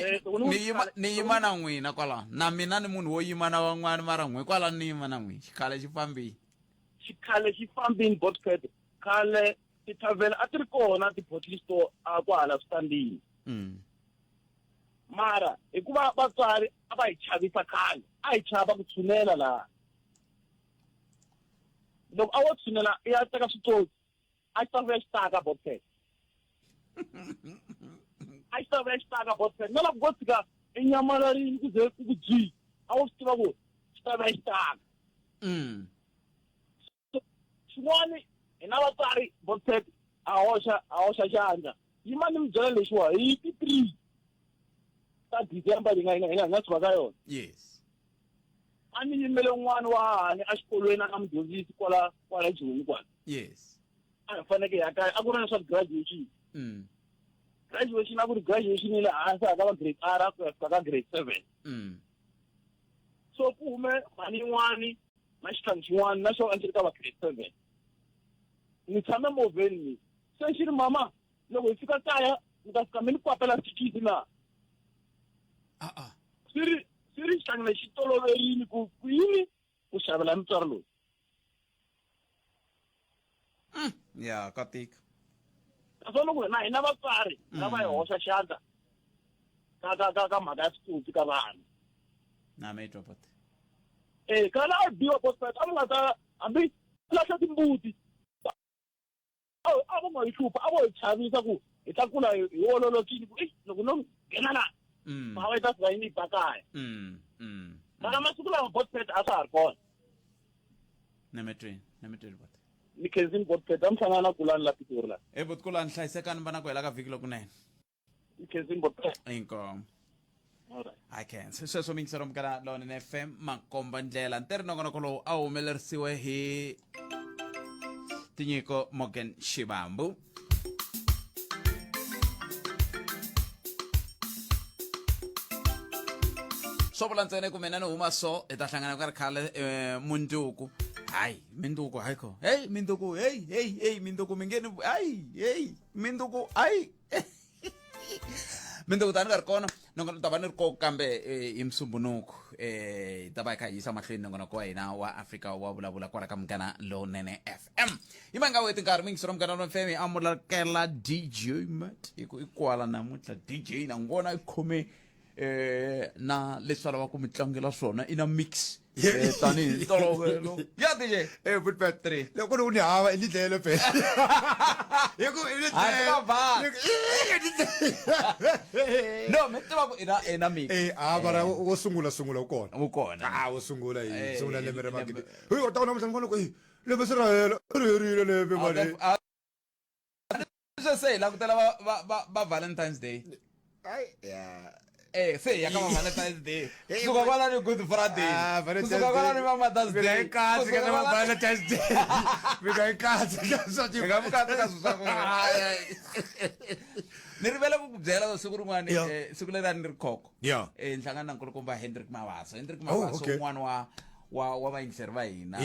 ni yima ni yima na n'wina kwala na mina ni munhu wo yima na van'wana mara n'we kwala ni yima na n'wina xikhale xi fambini. Xikhale xi fambini botpet khale tithavhene a ti ri kona ti-bottle store a kwahala switandini. Mara hikuva vatswari a va hi chavisa khale a hi chava ku tshunela laha loko a wo tshunela i ya teka switsotsi a xi ta vuya xi taka botpet a xi ta vuya xi taka botpet na loko ko tshika i nyamalarini ku ze ku ku dyi a wu swi tiva ku xi ta vuya xi taka. Xin'wani hina vatswari botpet a hoxa a hoxa xandla yima ni mi byela lexiwa hi ti 3 ta December hi nga hi nga hi nga hi nga suka ka yona. Yes. A ni yimele un'wana wa hahani exikolweni a nga mudyondzisi kwala kwala Joni kwala. Yes. A hi faneke hi ya kaya a ku ri na swa graduation. Graduation a ku ri graduation ya le hansi a ka va grade R ku ya fika ka grade 7. So ku hume mhani yin'wani na xihlangi xin'wana na xona a xi ri ka va grade 7. Ni tshame movheni ni se xi ri mama loko hi fika kaya mi ta fika mi ni kwapela thikithi na. Swi ri swi ri xihlangi lexi toloverile ku ku yini ku xavela mutswari loyi. Ya ka tika. Naswona loko na hina vatswari lava hi hoxa xandla ka ka ka ka mhaka ya switsotsi ka vana. Na me twa bote. Eh khale a biwa botpet a mi nga ta hambi lahla timbuti a vo nga yi hlupha a vo hi chavisa ku hi ta kula hi ololokile ku loko no nghena la mhava yi ta fika yi ni ba kaya. Mara masiku lawa botpet a swa ha ri kona. Nemetweni nemetweni bote. Ni khensini botpet a mi hlangana na Kulani la Pitori la. E bot Kulani hlayisekani va na ku hela ka vhiki lokunene. Ni khensini botpet. Inkomu. I can. Sweswo mingisero mukala Lonene FM makomba ndlela. Ntirho nongonoko lowu a wu humelerisiwe hi Tinyiko Morgan Shibambu. Swo vula ntsena ku mina ni huma so hi ta hlangana ku nga ri khale munduku. Hayi, minduku hayi ko. Hey, minduku, hey, hey, hey, minduku mi nge ni hayi, hey, minduku hayi. Minduku tani nga ri kona nongonoko ta va ni ri kona kambe hi Musumbunuku hi ta va hi kha hi yisa mahlweni nongonoko wa hina wa Afrika wa vulavula kwala ka Munghana Lonene FM. Yi ma nga weti nkarhi mingisero Munghana Lonene FM hi amukela DJ Mat hi ku i kwala namuntlha DJ na n'wi vona i khome na leswi a lavaka ku mi tlangela swona i na mix tanihi ntolovelo ya DJ. But but loko ni u ni hava i ni dlele phela. Hi ku i ni Handle ka dlele. bava. No, mi tiva ku i na mix. A mara wo sungula sungula wu kona. Wu kona. Ah, wo sungula hi sungula lembe ra magidi. Hey, u ta vona namuntlha ni vona ku lembe se ra hela. Ri herile lembe mali. Se se hi langutela va va va va Valentine's Day. Ai, ya. Se hi ya ka va Valentine's Day. Kusuka kwala ni Good Friday. Ah, Valentine's Kusuka kwala ni va Mother's Mina Day. hi katsi ka Kusuka va kwala- Valentine's Day. Mina hi katsi ka swa Hi nga mi katsi ka swilo swa ku- Ni rivele ku ku byela siku rin'wana, siku leri a ni ri khokho. Ni hlangana na nkulukumba Hendrik Mabaso. Hendrik Oh, Mabaso okay. un'wana wa vayingiseri va hina.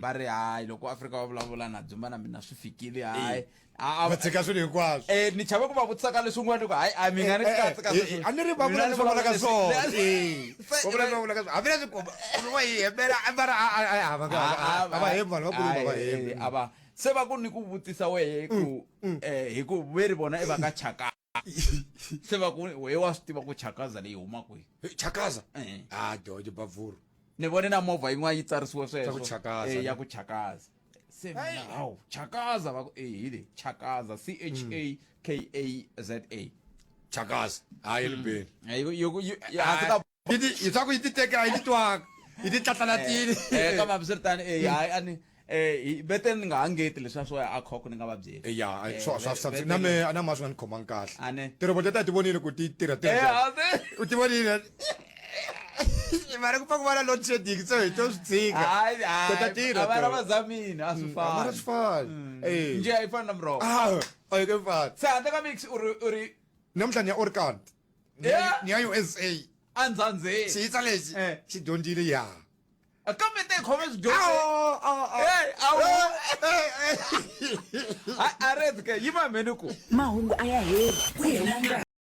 Va ri hayi loko Afrika va vulavula na Dzumba na mina swi fikile hayi. Va tshika swilo hinkwaswo. Ni chave ku va vutisa ka leswin'wana ku hayi a mi nga ni katsi ka sweswo. A ni ri va Mina vula ni leswi va vulaka leswi- swona. leswi- Va vula leswi va vulaka swona. Hambi leswi ku va yi hembela, a va ri, a, a, a, a va nga, a va hembi vanhu vakulu va va hembi. A va. Se va ku ni ku vutisa wehe ku, hi ku ve ri vona i va ka chaka. Se va ku wehe wa swi tiva ku chakaza leyi huma kwihi? Chakaza? Ah, George Bavuru. Ni vone na movha yin'wana yi tsarisiwe sweswo. Swa ku chakaza. Ya ku chakaza. Se mina, hawu, chakaza va ku, hi le, chakaza, C H A K A Z A. Chakaza. Hayi, yi ri beni. Yi, yi, yi, yi, hansi ka Yi ti, yi swa ku yi ti teka, yi ti twaka. Yi ti tlatlalatile. Kambe hambiswiritano, hayi, a ni, hi, vete ni nga ha ngeti leswiya swo ya a khokho ni nga va byeli. Ya, swa, swa, swa, Vete na ni- me, a na ma swi nga ni khomangi kahle. A ni. Tirhoboti leti a ti vonile ku ti tirha, tirha njhani? A ti- U ti vonile? Mara ku pfa ku va na load shedding, so hi to swi tshika. Hayi, hayi, Ta tirha a va tona. ra va zamini, a swi fani. Mara swi fani. Njhe a yi fani na muroho. Ah, a yi nge fani. Se handle ka mix u ri, u ri Namuntlha ni ya Orkant. Ni ya USA. A ndzandzeni. Xiyitsa lexi xi dyondzile ya. Kambe te khome swidyondzi. A red ke yima mheni ku. Mahungu a ya heli ku hela nkarhi.